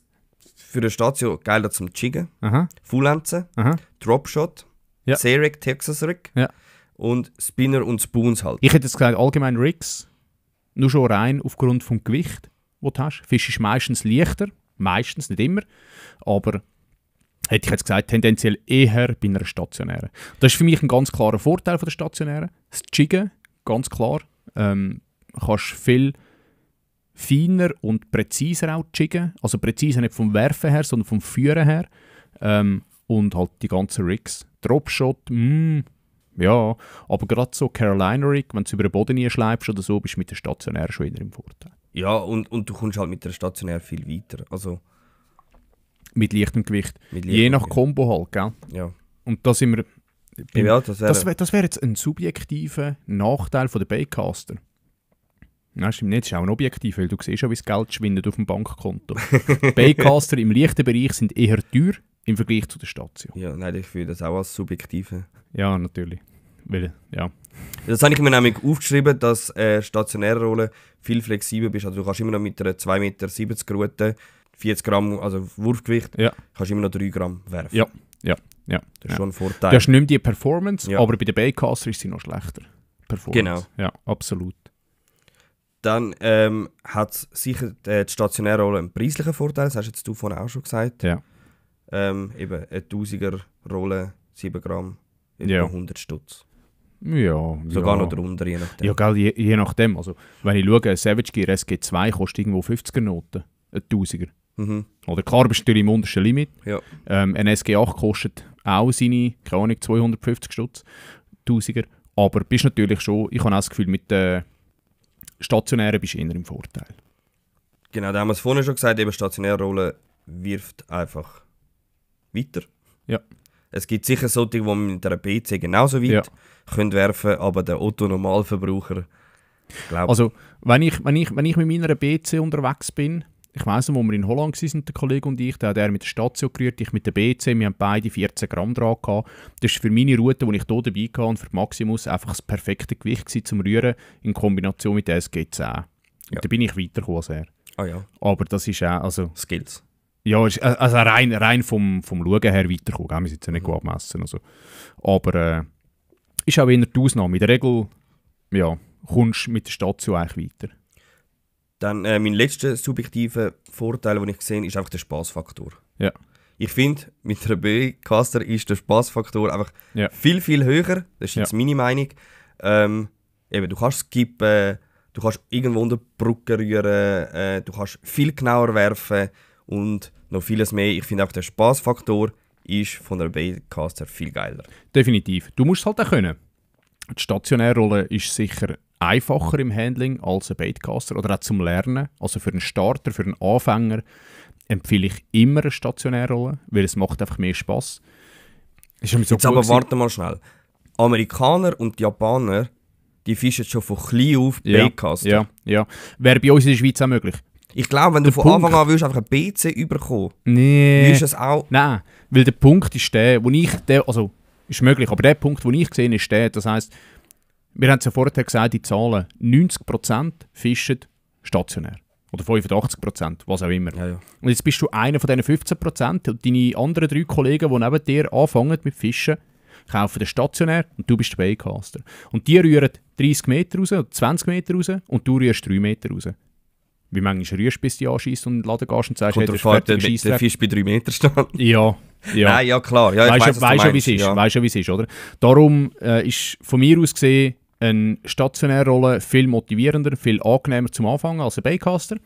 für eine Station geiler zum Jiggen, Aha, Fullenzen, aha. Dropshot, Ja. C-Rig, Texas Rig Ja. und Spinner und Spoons halt. Ich hätte jetzt gesagt, allgemein Rigs, nur schon rein aufgrund vom Gewicht, das du hast. Fisch ist meistens leichter, meistens, nicht immer, aber hätte ich jetzt gesagt, tendenziell eher bei einer stationären. Das ist für mich ein ganz klarer Vorteil von der stationären. Das Jiggen, ganz klar. Kannst viel feiner und präziser auch jiggen. Also präziser nicht vom Werfen her, sondern vom Führen her. Und halt die ganzen Rigs. Dropshot, ja. Aber gerade so Carolina Rig, wenn du über den Boden einschleibst oder so, bist du mit der stationären schon eher im Vorteil. Ja, und du kommst halt mit der Stationär viel weiter. Also, Mit leichtem Gewicht. mit Je nach Gewicht. Combo halt, gell? Ja. Und da sind wir... Ja, das wäre... Das wär jetzt ein subjektiver Nachteil von der Baitcaster. Nein, stimmt nicht. Das ist auch ein objektiv, weil du siehst ja, wie das Geld schwindet auf dem Bankkonto. Baitcaster im leichten Bereich sind eher teuer im Vergleich zu der Station. Ja, nein, ich fühle das auch als subjektive. Ja, natürlich. Weil, ja. Das habe ich mir nämlich aufgeschrieben, dass stationäre Rolle viel flexibler bist. Also du kannst immer noch mit einer 2,70 Meter Route 40 Gramm, also Wurfgewicht, Ja. kannst immer noch 3 Gramm werfen. Ja. Das ist schon ein Vorteil. Du hast nicht mehr die Performance, Ja. aber bei der Baitcaster ist sie noch schlechter. Performance. Genau. Ja, absolut. Dann hat sicher die stationäre Rolle einen preislichen Vorteil, das hast jetzt du vorhin auch schon gesagt. Ja. Eben eine 1000er Rolle, 7 Gramm, etwa Ja. 100 Stutz. Ja. Sogar ja. noch drunter, je nachdem. Ja, gell, je nachdem. Also, wenn ich schaue, ein Savage Gear SG2 kostet irgendwo 50er Noten. Ein 1000er. Mhm. Oder klar, bist du natürlich im untersten Limit. Ja. Ein SG8 kostet auch seine, keine Ahnung, 250 Stutz, 1000er. Aber bist natürlich schon, ich habe auch das Gefühl, mit den stationären bist du eher im Vorteil. Genau, da haben wir es vorhin schon gesagt, eben stationäre Rolle wirft einfach weiter. Ja. Es gibt sicher solche, die man mit einer PC genauso weit Ja. können werfen, aber der Otto-Normalverbraucher, glaube Also, wenn ich mit meiner BC unterwegs bin, ich weiss noch, wo wir in Holland waren, der Kollege und ich, da hat er mit der Station gerührt, ich mit der BC, wir haben beide 14 Gramm dran gehabt. Das war für meine Route, die ich hier dabei hatte, und für Maximus einfach das perfekte Gewicht gewesen zum Rühren in Kombination mit der SG10. Und Ja. da bin ich weitergekommen als er. Ah ja, Aber das ist auch, also, Skills. ja, ist, also rein vom Schauen her weitergekommen, gell? Wir sind ja nicht gut abmessen. Also. Aber ist auch eher die Ausnahme. In der Regel, ja, kommst du mit der Station eigentlich weiter. Dann mein letzter subjektiver Vorteil, den ich gesehen habe, ist einfach der Spaßfaktor. Ja. Ich finde, mit einer B-Caster ist der Spaßfaktor einfach Ja. viel, viel höher. Das ist Ja. jetzt meine Meinung. Eben, du kannst skippen, du kannst irgendwo unter die Brücke rühren, du kannst viel genauer werfen und noch vieles mehr. Ich finde auch, der Spaßfaktor ist von der B-Caster viel geiler. Definitiv. Du musst es halt auch können. Die Stationärrolle ist sicher einfacher im Handling als ein Baitcaster oder auch zum Lernen. Also für einen Starter, für einen Anfänger empfehle ich immer eine stationäre Rolle, weil es macht einfach mehr Spass. So jetzt aber warte mal schnell. Amerikaner und Japaner, die fischen schon von klein auf Baitcaster. Ja. Wäre bei uns in der Schweiz auch möglich. Ich glaube, wenn du von Anfang an willst, einfach ein BC überkommen, willst du es auch... Nein, weil der Punkt ist also ist möglich, aber der Punkt, den ich gesehen habe, ist der, das heisst, wir haben es ja vorher gesagt, die Zahlen, 90% fischen stationär. Oder 85%, was auch immer. Ja. Und jetzt bist du einer von diesen 15% und deine anderen 3 Kollegen, die neben dir anfangen mit Fischen, kaufen den stationär und du bist der Baitcaster. Und die rühren 30 Meter raus, oder 20 Meter raus und du rührst 3 Meter raus. Wie manchmal rührst du, bis du anschießt und in den Laden gehst und sagst, hey, der Fisch bei 3 Meter stand. Ja. Nein, ja klar. Ja, weißt du, wie es ist? Ja. Weißt du, wie es ist, oder? Darum ist von mir aus gesehen eine stationäre Rolle viel motivierender, viel angenehmer zum Anfangen als ein Baitcaster.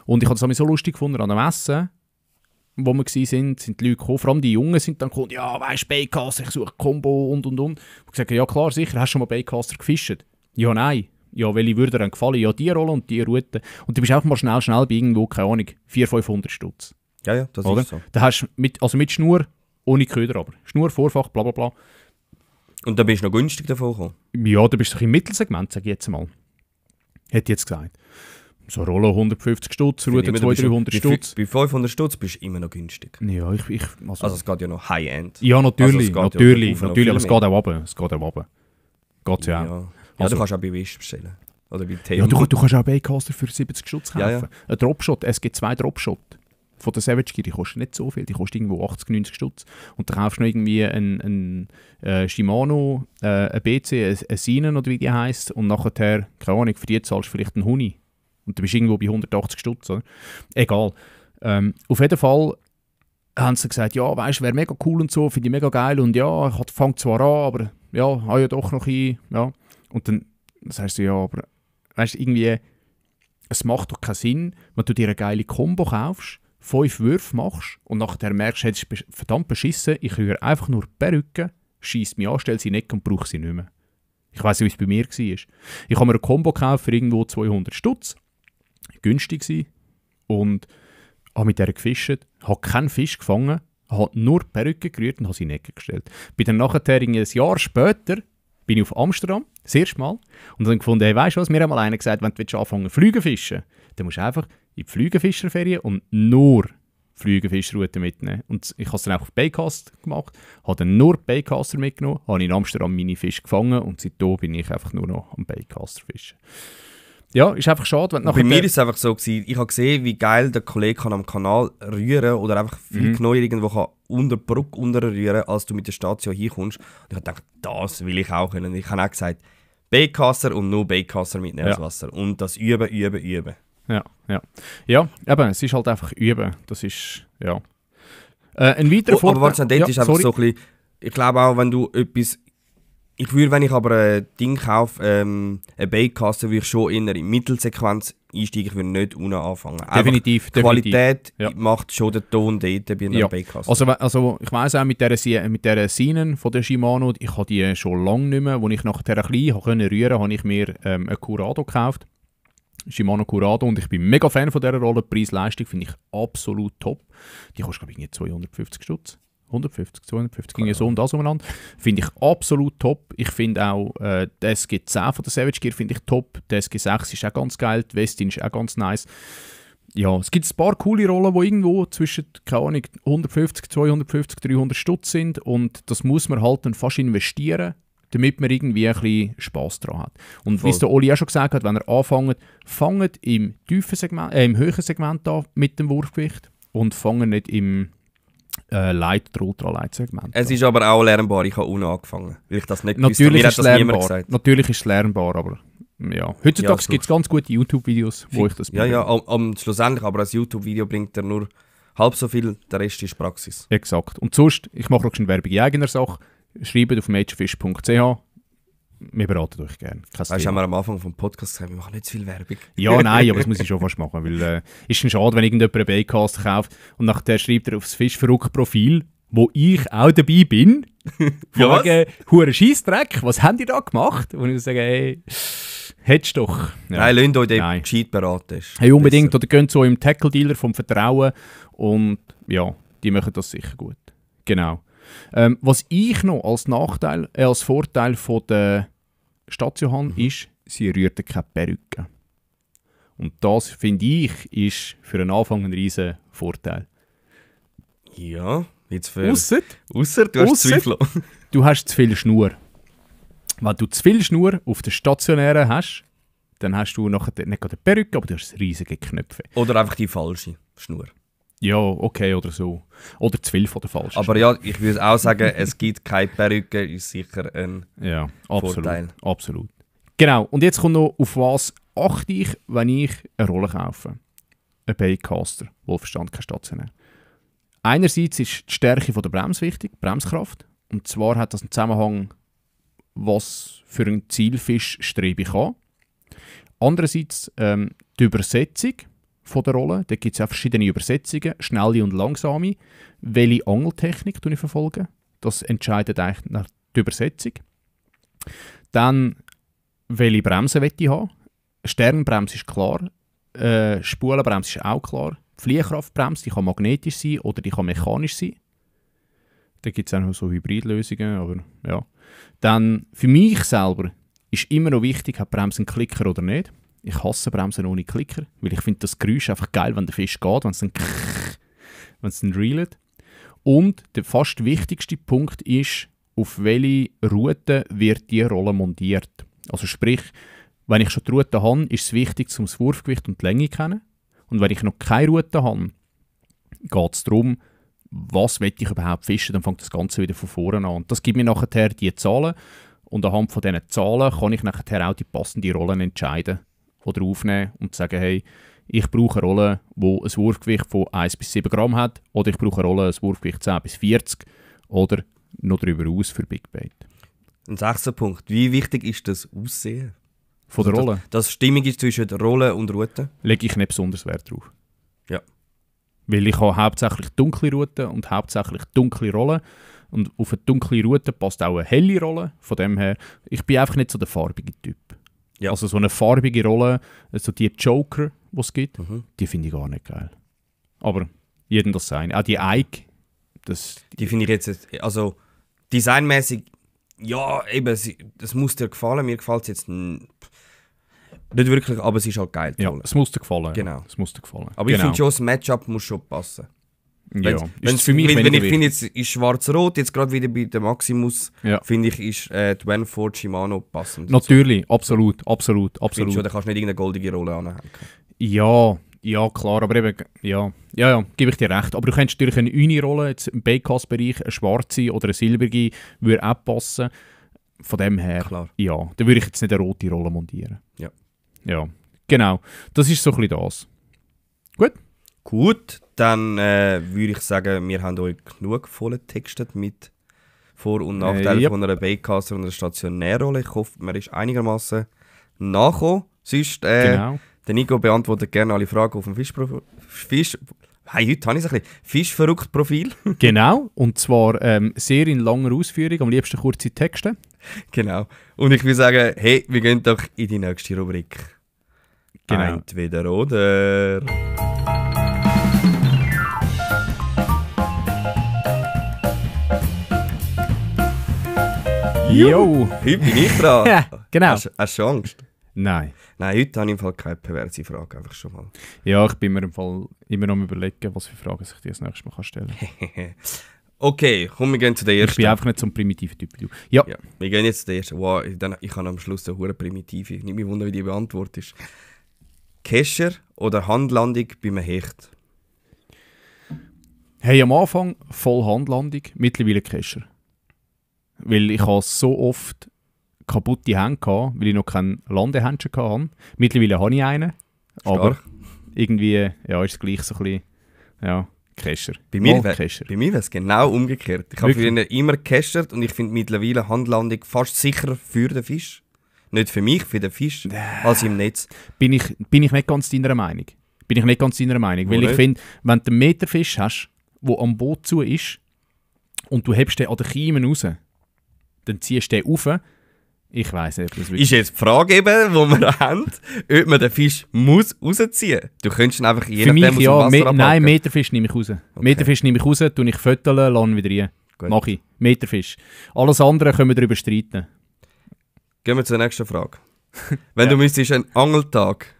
Und ich habe es so lustig gefunden an der Messe, wo wir waren, sind die Leute gekommen, vor allem die Jungen sind dann gekommen, ja, weißt du, Baitcaster, ich suche Combo und. Und gesagt, ja klar, sicher, hast du schon mal Baitcaster gefischt? Ja, nein. Ja, welche würde dir dann gefallen? Ja, die Rolle und die Route. Und du bist einfach mal schnell bei irgendwo, keine Ahnung, 400-500 Stutz. Ja, das oder? Ist so. Da hast du mit Schnur, ohne Köder aber. Schnur, Vorfach, bla bla bla. Und dann bist du noch günstig davon gekommen? Ja, da bist du im Mittelsegment, sage ich jetzt mal. Hätte ich jetzt gesagt. So Rolle 150 Stutz, Route 200-300 Stutz. Bei 500 Stutz bist du immer noch günstig. Ja, also es geht ja noch High-End. Ja, natürlich, also natürlich, aber es geht auch runter. Es geht auch runter. Geht's ja auch. Ja, Also, du kannst auch bei Wish bestellen. Oder bei Temo. Ja, du kannst auch Baitcaster für 70 Stutz kaufen. Ja. Ein Dropshot, es gibt 2 Dropshot. Von der Savage Gear, die kosten nicht so viel, die kosten irgendwo 80, 90 Stutz. Und dann kaufst du noch irgendwie ein Shimano, ein BC, ein Sinen oder wie die heisst. Und nachher, keine Ahnung, für die zahlst du vielleicht einen Huni. Und du bist irgendwo bei 180 Stutz. Oder? Egal. Auf jeden Fall haben sie gesagt, ja, weißt du, wäre mega cool und so, finde ich mega geil. Und ja, ich fange zwar an, aber ja, habe ja doch noch ein. Ja. Und dann sagst du, ja, aber weißt du, irgendwie, es macht doch keinen Sinn, wenn du dir eine geile Combo kaufst, 5 Würfe machst und nachher merkst, du hättest verdammt beschissen, ich rühre einfach nur die Perücke, scheisse mich an, stelle sie nicht und brauche sie nicht mehr. Ich weiss nicht, wie es bei mir war. Ich habe mir eine Combo gekauft für irgendwo 200 Stutz, günstig war, und habe mit der gefischt, habe keinen Fisch gefangen, habe nur die Perücke gerührt und habe sie in die Ecke gestellt. Bin dann nachher, ein Jahr später, bin ich auf Amsterdam, das erste Mal, und dann gefunden, hey, weißt du was, mir hat mal einer gesagt, wenn du anfangen Flüge fischen, dann musst du einfach in die Flügenfischerferien und nur Flügenfischrouten mitnehmen. Und ich habe es dann auch auf Baitcast gemacht, habe dann nur Baitcaster mitgenommen, habe in Amsterdam meine Fische gefangen und seitdem bin ich einfach nur noch am Baitcaster fischen. Ja, ist einfach schade, wenn Bei mir ist es einfach so gewesen, ich habe gesehen, wie geil der Kollege kann am Kanal rühren oder einfach viel genauer irgendwo kann unter die Brücke rühren, als du mit der Station hinkommst. Und ich habe gedacht, das will ich auch können. Ich habe auch gesagt, Baitcaster und nur Baitcaster mitnehmen ins Wasser. Und das üben. Ja. Ja, eben, es ist halt einfach üben. Das ist, ja. Ein weiterer Vorteil... Aber warte, das ist einfach so ein bisschen... Ich glaube auch, wenn du etwas... Ich würde, wenn ich aber ein Ding kaufe, ein Baitcaster, würde ich schon in eine Mittelsequenz einsteigen. Ich würde nicht unten anfangen. Definitiv. Qualität macht schon den Ton dort bei einem Baitcaster. Also ich weiss auch, mit dieser Sinen von der Shimano, ich habe die schon lange nicht mehr. Als ich nachher ein bisschen rühren konnte, habe ich mir einen Curado gekauft. Shimano Curado, und ich bin mega Fan von dieser Rolle. Preis-Leistung finde ich absolut top. Die kostet, glaube ich, 250 Stutz. 150, 250, ging so und das umeinander. Finde ich absolut top. Ich finde auch die SG10 von der Savage Gear finde ich top. Die SG6 ist auch ganz geil, die Westin ist auch ganz nice. Ja, es gibt ein paar coole Rollen, die irgendwo zwischen, keine Ahnung, 150, 250, 300 Stutz sind, und das muss man halt dann fast investieren, damit man irgendwie ein bisschen Spass daran hat. Und wie es der Oli auch schon gesagt hat, wenn er anfängt, fangt im höheren Segment an mit dem Wurfgewicht und fangt nicht im Light- oder Ultralight-Segment. Es ist aber auch lernbar, ich habe unten angefangen, weil ich das nicht gewusst habe. Mir hat das niemand gesagt. Natürlich ist es lernbar, aber ja. Heutzutage gibt es ganz gute YouTube-Videos, wo ich das probiere. Ja, schlussendlich, aber ein YouTube-Video bringt dir nur halb so viel, der Rest ist Praxis. Exakt. Und sonst, ich mache auch schon Werbung in eigener Sache, schreibt auf majorfish.ch. Wir beraten euch gerne. Weißt du, haben wir am Anfang vom Podcast gesagt, wir machen nicht zu viel Werbung. Ja, nein, aber das muss ich schon fast machen, weil ist schon schade, wenn irgendjemand einen Baitcast kauft und nachher schreibt er aufs Fischverrückt-Profil, wo ich auch dabei bin, von wegen huren Scheissdreck, was habt ihr da gemacht? Und ich sage, Hättest du doch. Ja. Nein, lasst euch den Nein. gescheit beraten. Ist Hey, unbedingt. besser. Oder geht so im Tackle-Dealer vom Vertrauen und ja, die machen das sicher gut. Genau. Was ich noch als Vorteil von der Station habe, ist, sie rührten keine Perücke. Und das, finde ich, ist für einen Anfang ein riesen Vorteil. Ja, jetzt für... Ausser, Ausser du hast Ausser- Zweifel. du hast zu viel Schnur. Wenn du zu viel Schnur auf der stationären hast, dann hast du nachher nicht gerade eine Perücke, aber du hast riesige Knöpfe. Oder einfach die falsche Schnur. Ja, okay, oder so. Oder zu viel von der falschen. Aber ja, ich würde auch sagen, es gibt keine Perücke, ist sicher ein Ja, absolut. Vorteil. Absolut. Genau, und jetzt kommt noch, auf was achte ich, wenn ich eine Rolle kaufe. Ein Baitcaster, wohlverstanden, kein stationär. Einerseits ist die Stärke von der Bremse wichtig, die Bremskraft. Und zwar hat das einen Zusammenhang, was für einen Zielfisch strebe ich an. Andererseits die Übersetzung von der Rolle. Da gibt es auch verschiedene Übersetzungen, schnelle und langsame. Welche Angeltechnik ich verfolge, das entscheidet eigentlich nach der Übersetzung. Dann, welche Bremse will ich haben. Sternbremse ist klar, Spulenbremse ist auch klar. Die Fliehkraftbremse, die kann magnetisch sein oder die kann mechanisch sein. Da gibt es auch noch so Hybridlösungen, aber ja. Dann, für mich selber ist immer noch wichtig, hat die Bremse einen Klicker oder nicht. Ich hasse Bremsen ohne Klicker, weil ich finde das Geräusch einfach geil, wenn der Fisch geht, wenn es dann reelt. Und der fast wichtigste Punkt ist, auf welche Route wird die Rolle montiert. Also sprich, wenn ich schon die Route habe, ist es wichtig, um das Wurfgewicht und die Länge zu kennen. Und wenn ich noch keine Route habe, geht es darum, was will ich überhaupt fischen, dann fängt das Ganze wieder von vorne an. Und das gibt mir nachher die Zahlen. Und anhand von diesen Zahlen kann ich nachher auch die passende Rollen entscheiden oder aufnehmen und sagen, hey, ich brauche eine Rolle, die ein Wurfgewicht von 1 bis 7 Gramm hat, oder ich brauche eine Rolle, ein Wurfgewicht 10 bis 40 oder noch darüber aus für Big Bait. Ein 6. Punkt. Wie wichtig ist das Aussehen? Von der Rolle Dass Stimmung ist zwischen der Rolle und Route? lege ich nicht besonders Wert drauf. Ja. Weil ich habe hauptsächlich dunkle Routen und hauptsächlich dunkle Rollen. Und auf eine dunkle Route passt auch eine helle Rolle. Von dem her, ich bin einfach nicht so der farbige Typ. Ja. Also so eine farbige Rolle, also die Joker, die es gibt, Mhm. die finde ich gar nicht geil. Aber jedem das sein. Auch die Ike, das... Die finde ich jetzt, also designmäßig, ja, eben, das muss dir gefallen. Mir gefällt es jetzt nicht wirklich, aber es ist halt geil. die Ja, Rolle. es muss dir gefallen. Genau. Es muss dir gefallen. Aber ich finde schon, das Matchup muss schon passen. Ja, Wenn's für mich wenn weniger ich finde, wichtig. jetzt ist schwarz-rot, jetzt gerade wieder bei der Maximus, Ja. finde ich, ist die Vanford Shimano passend. Natürlich, absolut, absolut, Ich finde schon, absolut. da kannst du nicht irgendeine goldige Rolle anhängen. Ja, klar, aber eben, ja, gebe ich dir recht. Aber du kennst natürlich eine Uni-Rolle, jetzt im Baitcast-Bereich, eine schwarze oder eine silbrige, würde auch passen. Von dem her, Klar. ja, da würde ich jetzt nicht eine rote Rolle montieren. Ja. Ja, genau. Das ist so ein bisschen das. Gut, dann würde ich sagen, wir haben euch genug voll textet mit Vor- und Nachteilen yep. von einer Baitcaster und einer Stationärrolle. Ich hoffe, man ist einigermaßen nachgekommen. Sonst, Genau. der Nico beantwortet gerne alle Fragen auf dem heute habe ich es ein bisschen Fischverrückt-Profil. Genau, und zwar sehr in langer Ausführung, am liebsten kurze Texte. Genau. Und ich würde sagen, hey, wir gehen doch in die nächste Rubrik. Genau. Entweder oder. Jo! Heute bin ich dran. Ja, genau. Hast du Angst? Nein. Nein, heute habe ich im Fall keine perverse Frage, einfach schon mal. Ja, ich bin mir im Fall immer noch am überlegen, was für Fragen ich dir das nächste Mal stellen kann. Okay, komm, wir gehen zu der Ich ersten. bin einfach nicht so ein primitiver Typ wie du. Ja, Ja, wir gehen jetzt zu der ersten. Wow, ich habe am Schluss eine hure primitive. Nicht mich wundern, wie die beantwortet ist. Kescher oder Handlandung bei einem Hecht? hey, am Anfang voll Handlandung, mittlerweile Kescher. Weil ich habe so oft kaputte Hände gehabt, weil ich noch keinen Landehändchen hatte. Mittlerweile habe ich einen, aber Stark. irgendwie ja, ist es gleich so ein bisschen, ja, Kescher. Bei mir Mal wäre Kescher. es genau umgekehrt. Ich habe Wirklich? früher immer gecachert und ich finde mittlerweile Handlandung fast sicherer für den Fisch. Nicht für mich, für den Fisch, als im Netz. Bin ich nicht ganz deiner Meinung. Weil Wo ich nicht? finde, wenn du einen Meterfisch hast, der am Boot zu ist und du hebst den an den Kiemen raus, dann ziehst du den rauf, Ich weiss nicht, ob das Ist jetzt die Frage eben, die wir haben, ob man den Fisch muss rausziehen muss. Du könntest ihn einfach je Für mich nachdem ja, aus dem Wasser nein, Meterfisch nehme ich raus. Meterfisch nehme ich raus, tue ich föteln, lasse ihn wieder rein. Gut. Mach ich. Meterfisch. Alles andere können wir darüber streiten. Gehen wir zur nächsten Frage. Wenn Ja. du müsstest einen Angeltag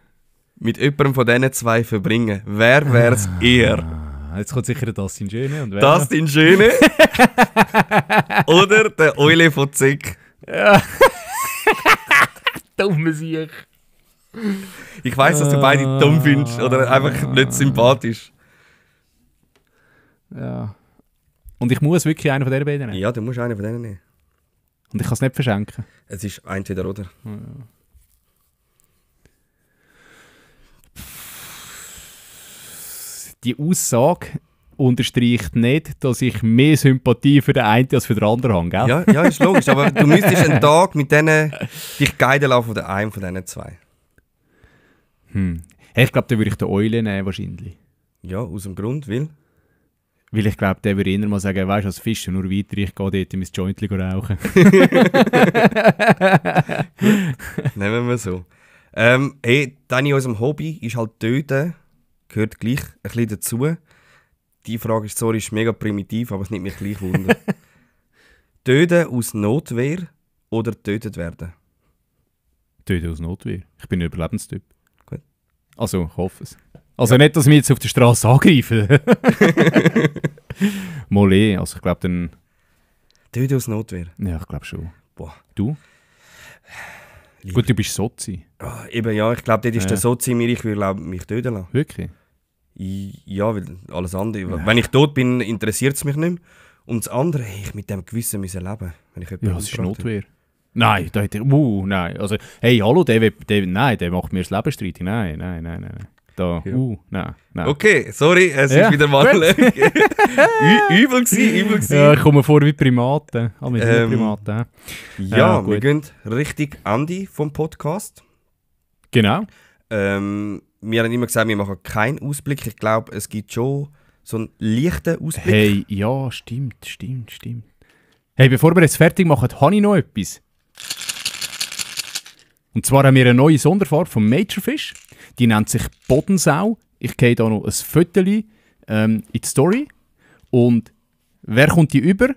mit jemandem von diesen zwei verbringen, wer wäre es eher? Jetzt kommt sicher das in Schöne. Und wer Das noch? dein Schöne oder der Eule von Zick? Dumme Sieg. Ich weiss, dass du beide dumm findest oder einfach nicht sympathisch. Ja. Und ich muss wirklich einen von diesen beiden nehmen. Ja, du musst einen von denen nehmen. Und ich kann es nicht verschenken. Es ist entweder oder. Die Aussage unterstreicht nicht, dass ich mehr Sympathie für den einen als für den anderen habe, gell? Ja, ist logisch. Aber du müsstest einen Tag mit denen dich guiden lassen von einem von diesen zwei. Hey, ich glaube, dann würde ich den Eule nehmen, wahrscheinlich. Ja, aus dem Grund, weil... Weil ich glaube, der würde immer mal sagen, weißt du, als Fischer nur weiter, ich gehe dort in mein Jointli rauchen. Nehmen wir so. Dann in unserem Hobby ist halt Töten, gehört gleich ein bisschen dazu. Die Frage ist, sorry, ist mega primitiv, aber es nimmt mich gleich Wunder. Töten aus Notwehr oder tötet werden? Töten aus Notwehr. Ich bin ein Überlebenstyp. Gut. Also, ich hoffe es. Also nicht, dass wir jetzt auf der Straße angreifen. Molé, also ich glaube dann... Töten aus Notwehr? Ja, ich glaube schon. Boah. Du? Lieber. Gut, du bist Sozi. Eben ja, ich glaube, dort ist Ja. der Sozi mir, ich würde mich töten lassen. Wirklich? Ja, weil alles andere... Wenn ich tot bin, interessiert es mich nicht mehr. Und das andere, hey, ich mit dem Gewissen müssen leben, wenn ich jemanden Ja, es ist umgebracht habe. Notwehr. Nein, da hat er... nein. Also, hey, hallo, nein, der macht mir das Leben streitig. Nein. Da, Ja. nein. Okay, sorry, es Ja, ist wieder mal übel gewesen. Ja, ich komme vor wie Primaten. Ah, wir sind nicht Primaten. Ja, Ja, wir gut. gehen richtig Ende vom Podcast. Genau. Wir haben immer gesagt, wir machen keinen Ausblick. Ich glaube, es gibt schon so einen leichten Ausblick. Hey, ja, stimmt. Hey, bevor wir jetzt fertig machen, habe ich noch etwas. Und zwar haben wir eine neue Sonderfahrt vom Majorfish. Die nennt sich Bodensau. Ich gehe da noch ein Foto in die Story. Und wer kommt die über?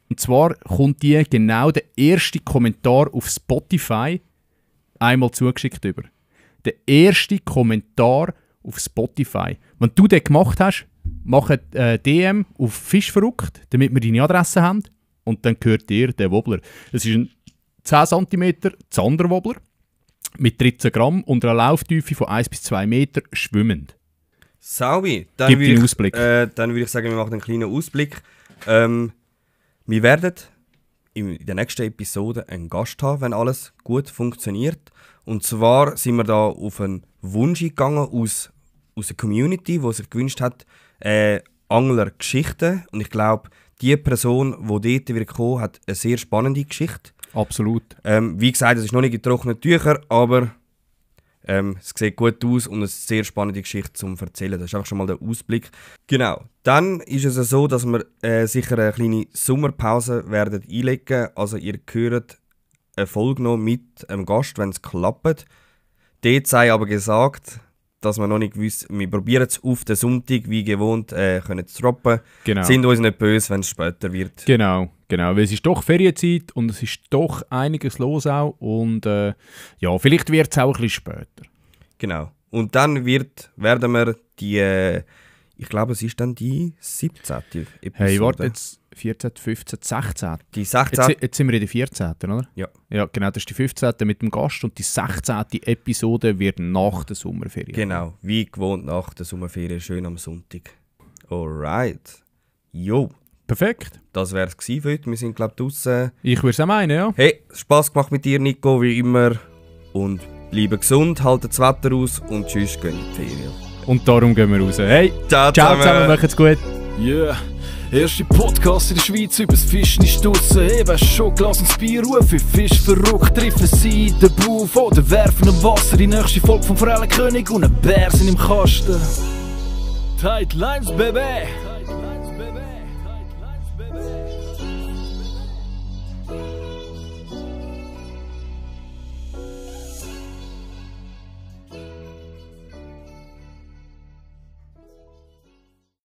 Und zwar kommt die genau der erste Kommentar auf Spotify einmal zugeschickt über. Der erste Kommentar auf Spotify. Wenn du den gemacht hast, mach ein DM auf Fischverrückt, damit wir deine Adresse haben. Und dann gehört dir der Wobbler. Es ist ein 10 cm Zanderwobbler mit 13 Gramm und einer Lauftiefe von 1 bis 2 Meter schwimmend. Saubi, dann Gib würde deinen ich, Ausblick. dann würde ich sagen, wir machen einen kleinen Ausblick. Wir werden in der nächsten Episode einen Gast haben, wenn alles gut funktioniert. Und zwar sind wir da auf einen Wunsch gegangen aus der Community, die sich gewünscht hat, Anglergeschichten. Und ich glaube, die Person, die dort wird kommen, hat eine sehr spannende Geschichte. Absolut. Wie gesagt, es ist noch nicht in trockenen Tüchern, aber es sieht gut aus und eine sehr spannende Geschichte zum Erzählen. Das ist einfach schon mal der Ausblick. Genau. Dann ist es so, dass wir sicher eine kleine Sommerpause werden einlegen. Also ihr hört eine Folge noch mit einem Gast, wenn es klappt. Dort sei aber gesagt, dass wir noch nicht wissen, wir probieren es auf den Sonntag, wie gewohnt, können zu droppen. Genau. Sind uns nicht böse, wenn es später wird. Genau. Weil es ist doch Ferienzeit und es ist doch einiges los auch. Und ja, vielleicht wird es auch ein bisschen später. Genau. Und dann werden wir die, ich glaube, es ist dann die 17. Episode. Hey, warte, jetzt 14, 15, 16. Die 16. Jetzt sind wir in der 14., oder? Ja. Ja, genau, das ist die 15. mit dem Gast und die 16. Episode wird nach der Sommerferien. Genau, wie gewohnt nach der Sommerferien, schön am Sonntag. Alright. Jo, Perfekt. das wäre es für heute. Wir sind, glaube ich, draussen. Ich würde es auch meinen, ja. Hey, Spass gemacht mit dir, Nico, wie immer. Und bleibe gesund, haltet das Wetter aus und tschüss, gehen in die Ferien. Und darum gehen wir raus. Hey, Ciao zusammen, macht's gut. Yeah, erste Podcast in der Schweiz übers Fischen ist draussen. Hey, weisst schon, Glas ins Bier rufen, Fisch verrückt, treffen sie in den Buff oder werfen im Wasser. Die nächste Folge vom Forellenkönig und ein Bär sind im Kasten. Tight Lines, Baby!